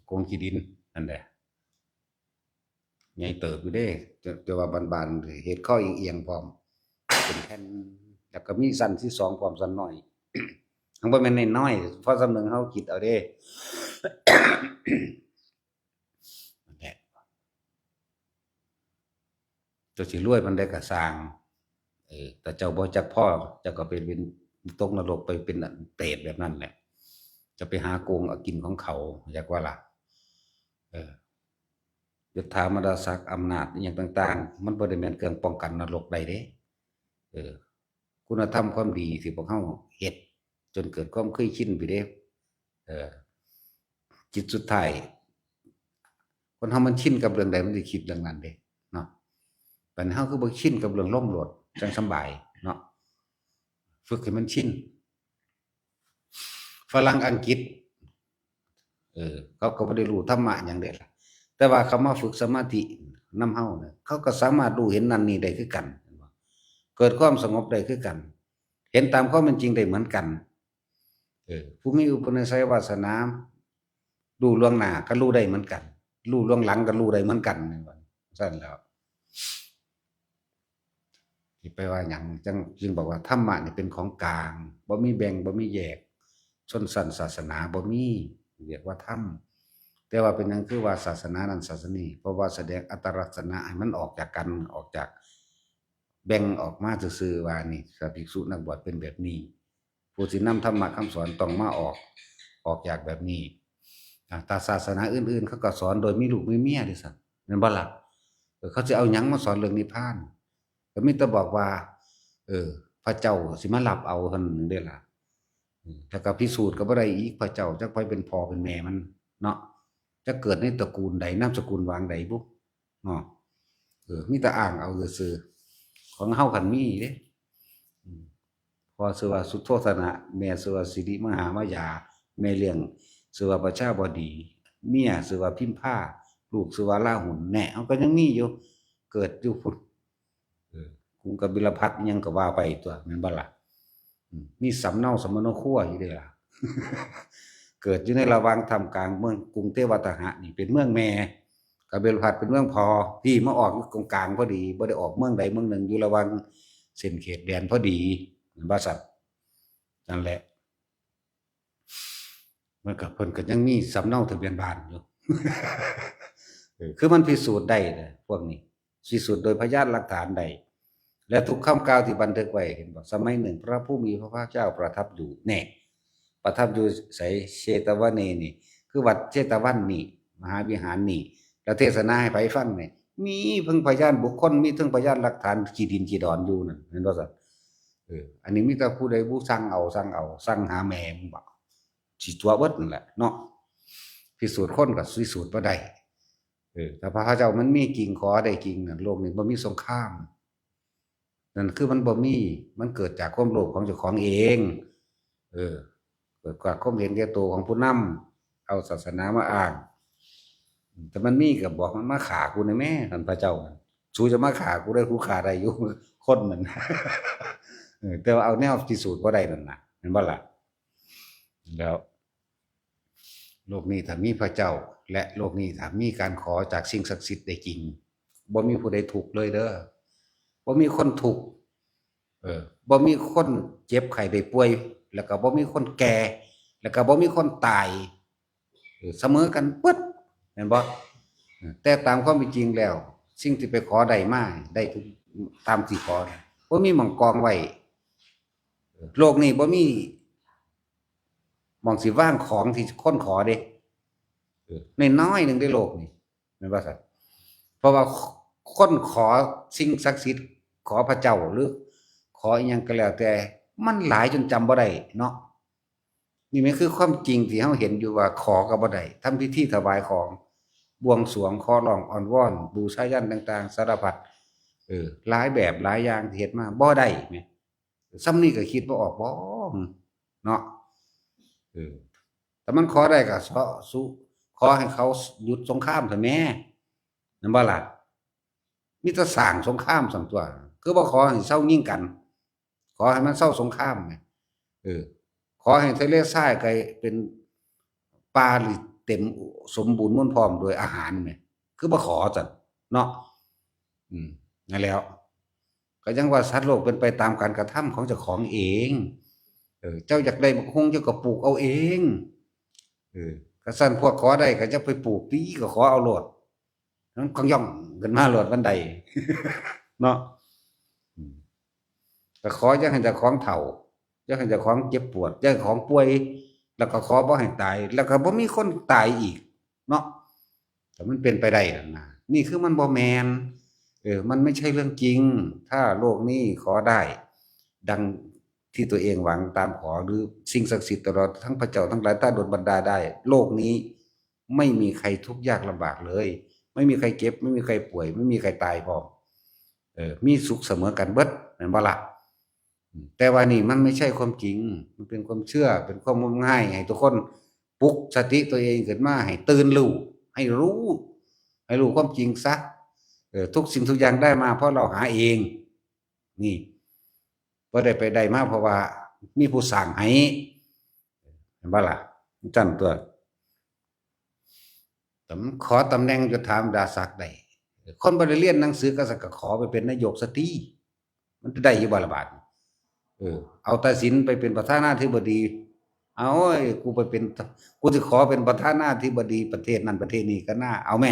โกงขี้ดินนั่นแหละ ใหญ่เติบอยู่เด้ แต่ แต่ว่าบานๆ เฮ็ดคอเอียงๆพร้อม เป็นแผ่น แล้วก็มีชั้นที่สองพร้อม ชั้นน้อย ทั้งบ่แม่นน้อยๆ พอส่ำหนึ่งเฮาคิดเอาเด้ นั่นแหละ เจ้าสิรวยปานใดก็ซ่าง เออ แต่เจ้าบ่จักพอ เจ้าก็ไปเป็น ตกนรก ไปเป็นเปรตแบบนั้นแหละ จะไปหาโกงเอากินของเขา อยากว่าล่ะ เออ ยศถาบรรดาศักดิ์ อำนาจอิหยังต่างๆ มันบ่ได้แม่นเครื่องป้องกันนรกได้เด้ เออ คุณธรรมความดีที่พวกเฮาเฮ็ด จนเกิดความเคยชินไปเด้ เออ จิตสุดท้าย คนเฮามันชินกับเรื่องใด มันสิคิดเรื่องนั้นเด้ เนาะ บัดนี้เฮาคือบ่ชินกับเรื่องลมโลด จั่งสำบาย เนาะ ฝึกให้มันชิน ฝรั่งอังกฤษ เออ เขาก็บ่ได้รู้ธรรมะหยังเด้ล่ะ แต่ว่าเขามาฝึกสมาธินำเฮาเนี่ย เขาก็สามารถรู้เห็นนั่นนี่ได้คือกัน เกิดความสงบได้คือกัน เห็นตามความเป็นจริงได้เหมือนกัน เออ ผู้มีอุปนิสัยวาสนา รู้ล่วงหน้าก็รู้ได้เหมือนกัน รู้ล่วงหลังก็รู้ได้เหมือนกัน ซั่นแหล้ว สิไปว่าหยัง จั่ง จึงบอกว่าธรรมะนี่เป็นของกลาง บ่มีแบ่ง บ่มีแยก ชนชั้นศาสนาบ่มี เรียกว่าธรรม แต่ว่าเป็นหยังคือว่าศาสนานั้นศาสนานี้ เพราะว่าแสดงอัตลักษณะให้มันออกจากกัน ออกจาก แบ่งออกมาซื่อๆว่านี่ พระภิกษุนักบวชเป็นแบบนี้ ผู้สินำธรรมะคำสอนต้องมาออก ออกจากแบบนี้ อ่า แต่ศาสนาอื่นๆ เขาก็สอนโดยมีลูกมีเมียเด้ซั่น แม่นบ่ล่ะ เออ เขาสิเอาหยังมาสอนเรื่องนิพพาน ก็มีแต่บอกว่า เออ พระเจ้าสิมารับเอาเท่านั้นเด้ล่ะ อืม แล้วก็พิสูจน์ก็บ่ได้อีก พระเจ้าจักไผเป็นพ่อเป็นแม่มันเนาะ จักเกิดในตระกูลใด นามสกุลวางใดบุ เนาะ เออ มีแต่อ้างเอาซื่อๆ ของเฮาคันมีเด้ อืม พ่อชื่อว่าสุโธทนะ แม่ชื่อว่าสิริมหามายา แม่เลี้ยงชื่อว่าประชาบดี เมียชื่อว่าพิมพา ลูกชื่อว่าลาหุน แน่ เฮาก็ยังมีอยู่ เกิดอยู่พุ้น เออ กรุงกบิลพัสดุ์อิหยังก็ว่าไปตั๊ว แม่นบ่ล่ะ อืม มีสำเนาสมโนครัวอยู่เด้ล่ะ เกิดอยู่ในระหว่างท่ามกลางเมืองกรุงเทวาตหะนี่เป็นเมืองแม่ กบิลพัสดุ์เป็นเมืองพ่อ พี่มาออกอยู่ตรงกลางพอดี บ่ได้ออกเมืองใดเมืองหนึ่ง อยู่ระหว่างเส้นเขตแดนพอดี แม่นบ่ซั่น นั่นแหละ มันก็ เพิ่นก็ยังมีสำเนาทะเบียนบ้านอยู่ เออ คือมันพิสูจน์ได้นะพวกนี้ พิสูจน์โดยพยานหลักฐานได้ และทุกคำกล่าวที่บันทึกไว้ เห็นบ่ สมัยหนึ่งพระผู้มีพระภาคเจ้าประทับอยู่ แน่ ประทับอยู่ไส เชตวเนนี่ คือวัดเชตวันนี่ มหาวิหารนี่ แล้วเทศนาให้ไผฟังนี่ มีเทิงพยานบุคคล มีเทิงพยานหลักฐาน ขี้ดินขี้ดอนอยู่นั่น เห็นบ่ซั่น เออ อันนี้มีแต่ผู้ใดผู้สั่งเอา สั่งเอา สั่งหาแม่มึงบ่ สิตัวเบิดนั่นแหละเนาะ พิสูจน์คนก็พิสูจน์บ่ได้ เออ ถ้าพระเจ้ามันมีจริง ขอได้จริงนั่น โลกนี้บ่มีสงคราม นั่นคือมันบ่มี มันเกิดจากความโลภของเจ้าของเอง เออ เกิดจากความเห็นแก่ตัวของผู้นำ เอาศาสนามาอ้าง แต่มันมีก็บอกมันมาฆ่ากูแน่แม่ ท่านพระเจ้า สูจะมาฆ่ากูได้ กูฆ่าได้อยู่ คนนั่น เออ แต่ว่าเอาแนวพิสูจน์บ่ได้นั่นน่ะ เห็นบ่ล่ะ แล้ว โลกนี้ถ้ามีพระเจ้า และโลกนี้ถ้ามีการขอจากสิ่งศักดิ์สิทธิ์ได้จริง บ่มีผู้ใดทุกข์เลยเด้อ บ่มีคนทุกข์ เออ บ่มีคนเจ็บไข้ได้ป่วย แล้วก็บ่มีคนแก่ แล้วก็บ่มีคนตาย เออ เสมอกันเบิด แม่นบ่ เออ แต่ตามความเป็นจริงแล้ว สิ่งที่ไปขอได้มา ได้ทุก ตามที่ขอ บ่มีหม่องกองไว้ โลกนี้บ่มีหม่องสิวางของที่คนขอเด้ เออ น้อยๆหนึ่งในโลกนี้ แม่นบ่ซั่น เพราะว่าคนขอสิ่งศักดิ์สิทธิ์ ขอพระเจ้า หรือขออิหยังก็แล้วแต่ มันหลายจนจำบ่ได้เนาะ นี่มันคือความจริงที่เฮาเห็นอยู่ว่าขอก็บ่ได้ ทำพิธีถวายของ บวงสรวง ขอร้อง อ้อนวอน บูชายัญต่างๆ สารพัด เออ หลายแบบหลายอย่างที่เฮ็ดมา บ่ได้แหม ส่ำนี้ก็คิดบ่ออกบ่เนาะ เออ แต่มันขอได้ก็สอสุ ขอให้เขาหยุดสงครามเถอะแม่ นั่นบ่ล่ะ มีแต่สร้างสงครามซั่นตั๊ว คือบ่ขอให้เซายิงกัน ขอให้มันเซาสงครามแหม เออ ขอให้ทะเลทรายกลายเป็นป่าที่เต็มสมบูรณ์มวลพร้อมโดยอาหารแหม คือบ่ขอซั่นเนาะ อืม นั่นแหล้ว ก็ยังว่าสัตว์โลกเป็นไปตามการกระทำของเจ้าของเอง เออ เจ้าอยากได้บักฮุ่งเจ้าก็ปลูกเอาเอง เออ คันซั่นพวกขอได้ก็จะไปปลูกติ ก็ขอเอาโลด มันก็ย่องขึ้นมาโลดบันได เนาะ อืม ก็ขออย่าให้เจ้าของเฒ่า อย่าให้เจ้าของเจ็บปวด อย่าให้ของป่วย แล้วก็ขอบ่ให้ตาย แล้วก็บ่มีคนตายอีกเนาะ แต่มันเป็นไปได้นั่นนะ นี่คือมันบ่แม่น เออ มันไม่ใช่เรื่องจริง ถ้าโลกนี้ขอได้ ดังที่ตัวเองหวังตามขอ หรือสิ่งศักดิ์สิทธิ์ตลอดทั้งพระเจ้าทั้งหลายถ้าดลบันดาลได้ โลกนี้ไม่มีใครทุกข์ยากลำบากเลย ไม่มีใครเจ็บ ไม่มีใครป่วย ไม่มีใครตายพร้อม เออ มีสุขเสมอกันเบิด แม่นบ่ล่ะ อืม แต่ว่านี่มันไม่ใช่ความจริง มันเป็นความเชื่อ เป็นความงมงาย ให้ทุกคนปลุกสติตัวเองขึ้นมา ให้ตื่นรู้ ให้รู้ ให้รู้ความจริงซะ เออ ทุกสิ่งทุกอย่างได้มาเพราะเราหาเอง นี่ บ่ได้ไปได้มาเพราะว่ามีผู้สร้างให้ เห็นบ่ล่ะ จั่นตั๊ว แต่มันขอตำแหน่งยศถาบรรดาศักดิ์ได้ คนบ่ได้เรียนหนังสือก็สักก็ขอไปเป็นนายกซะติ มันจะได้อยู่บ่ล่ะบาดนี้ เออ เอาตัดสินไปเป็นประธานาธิบดี เอา โอ้ย กูไปเป็น กูสิขอเป็นประธานาธิบดีประเทศนั้นประเทศนี้ก็น่า เอาแม่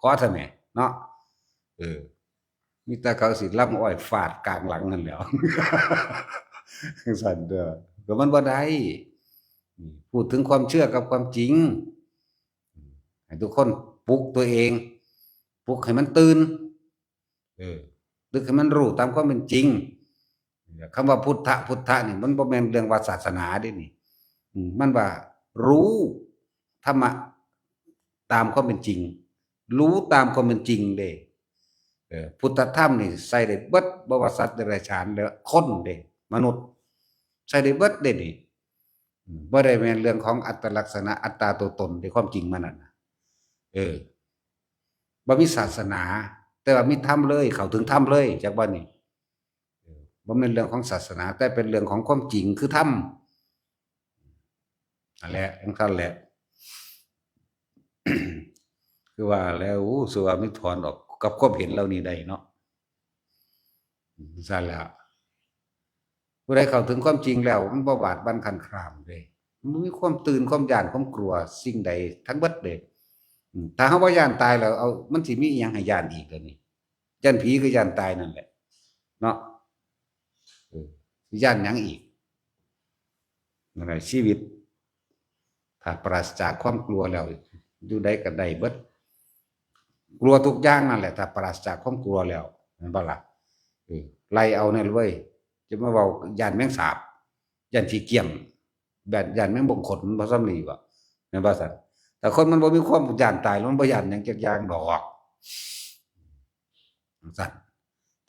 ขอซะแม่ เนาะ เออ มีแต่เขาสิลำอ้อยฟาดกลางหลังนั่นแหล้ว จั่นเด้อ ก็มันบ่ได้ พูดถึงความเชื่อกับความจริง ให้ทุกคนปลุกตัวเอง ปลุกให้มันตื่น เออ ปลุกให้มันรู้ตามความเป็นจริง คำว่าพุทธะ พุทธะนี่มันบ่แม่นเรื่องว่าศาสนาเด้นี่ อืม มันว่ารู้ธรรมะตามความเป็นจริง รู้ตามความเป็นจริงเด้ เออ พุทธธรรมนี่ใส่ได้เบิด บ่ว่าสัตว์เดรัจฉานและคนเด้ มนุษย์ ใส่ได้เบิดเด้นี่ อืม บ่ได้แม่นเรื่องของอัตลักษณะ อัตตาตัวตนในความจริงมันนั่นน่ะ เออ บ่มีศาสนา แต่ว่ามีธรรมเลย เข้าถึงธรรมเลย จักบ่นี่ เออ บ่แม่นเรื่องของศาสนา แต่เป็นเรื่องของความจริงคือธรรม นั่นแหละ จั่งซั่นแหละ คือว่าแล้ว โอ้ สุว่ามิถอนออกกับความเห็นเหล่านี้ได้เนาะ จั่งซั่นแหละ ผู้ใดเข้าถึงความจริงแล้ว มันบ่บาดบั่นคันครามเด้ มันมีความตื่น ความย้าน ความกลัวสิ่งใดทั้งเบิดเด้ อืม ถ้าเฮาบ่ย้านตายแล้ว เอา มันสิมีอิหยังให้ย้านอีกล่ะนี่ ย้านผีก็ย้านตายนั่นแหละ เนาะ เออ ย้านหยังอีก นั่นแหละชีวิต ถ้าปราศจากความกลัวแล้ว อยู่ใดก็ได้เบิด กลัวทุกอย่างนั่นแหละ ถ้าปราศจากความกลัวแล้ว แม่นบ่ล่ะ เออ ไล่เอาแน่เว้ย จะมาเว้าย้านแมงสาบ ย้านขี้เกียม ย้าน ย้านแมงบงขด มันบ่ส่ำนี้บ่ แม่นบ่ซั่น แต่คนมันบ่มีความย้านตายแล้ว มันบ่ย้านหยังจักอย่างดอก ซั่น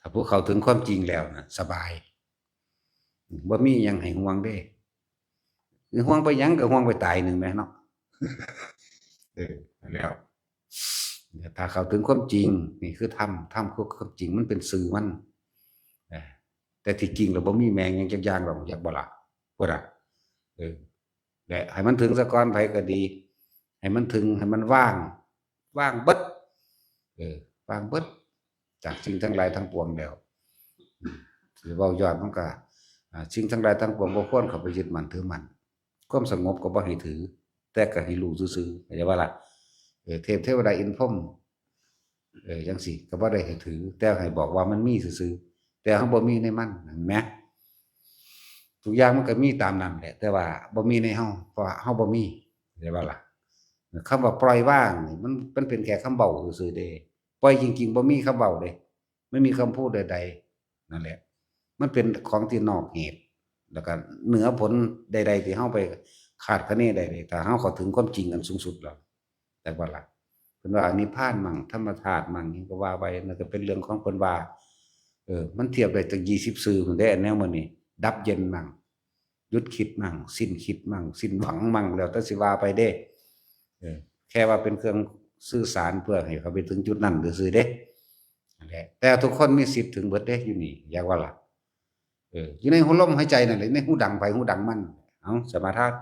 ถ้าผู้เข้าถึงความจริงแล้วนะ สบาย บ่มีหยังให้ห่วงเด้ ห่วงไปหยังก็ห่วงไปตายหนึ่งแหมเนาะ เออ แล้ว ถ้าเข้าถึงความจริง นี่คือธรรม ธรรมคือความจริง มันเป็นสื่อมัน เออ แต่ที่จริงแล้วบ่มีแมงหยังจักอย่างดอก จักบ่ล่ะ พุ้นน่ะ เออ และให้มันถึงซะก่อน ไผก็ดี ให้มันถึง ให้มันว่าง ว่างเบิด เออ ว่างเบิด จากสิ่งทั้งหลายทั้งปวงแล้ว อืม สิเว้ายอดมันก็ อ่า สิ่งทั้งหลายทั้งปวงบ่ควรเข้าไปยึดมั่นถือมั่น ความสงบก็บ่ให้ถือ แต่ก็ให้รู้ซื่อๆ เข้าใจบ่ล่ะ เออ เทพเทวดาอินทร์พรหม เออ จั่งซี้ ก็บ่ได้ให้ถือ แต่ให้บอกว่ามันมีซื่อๆ แต่เฮาบ่มีในมัน เห็นไหม ทุกอย่างมันก็มีตามนั้นแหละ แต่ว่าบ่มีในเฮา เพราะว่าเฮาบ่มี เข้าใจบ่ล่ะ คำว่าปล่อยวางนี่ มัน มันเป็นแค่คำเว้าซื่อๆเด้ ปล่อยจริงๆบ่มีคำเว้าเด้ ไม่มีคำพูดใดๆ นั่นแหละ มันเป็นของที่นอกเหตุ แล้วก็เหนือผลใดๆที่เฮาไปคาดคะเนได้เลย ถ้าเฮาเข้าถึงความจริงอันสูงสุดแล้ว แต่ว่าล่ะ เพิ่นว่านิพพานมั่ง ธรรมธาตุมั่ง หยังก็ว่าไป นั่นก็เป็นเรื่องของเพิ่นว่า เออ มันเทียบได้ตั้งยี่สิบซื่อพุ้นเด้ อันแนวมื้อนี้ ดับเย็นมั่ง หยุดคิดมั่ง สิ้นคิดมั่ง สิ้นหวังมั่ง แล้วแต่สิว่าไปเด้ เออ แค่ว่าเป็นเครื่องสื่อสารเพื่อให้เขาไปถึงจุดนั้นซื่อๆเด้ นั่นแหละ แต่ทุกคนมีสิทธิ์ถึงเบิดเด้ อยู่นี่ อยากว่าล่ะ เออ อยู่ในหัวลมหายใจนั่นแหละ ในหูดังไผหูดังมัน เอา สมาทาน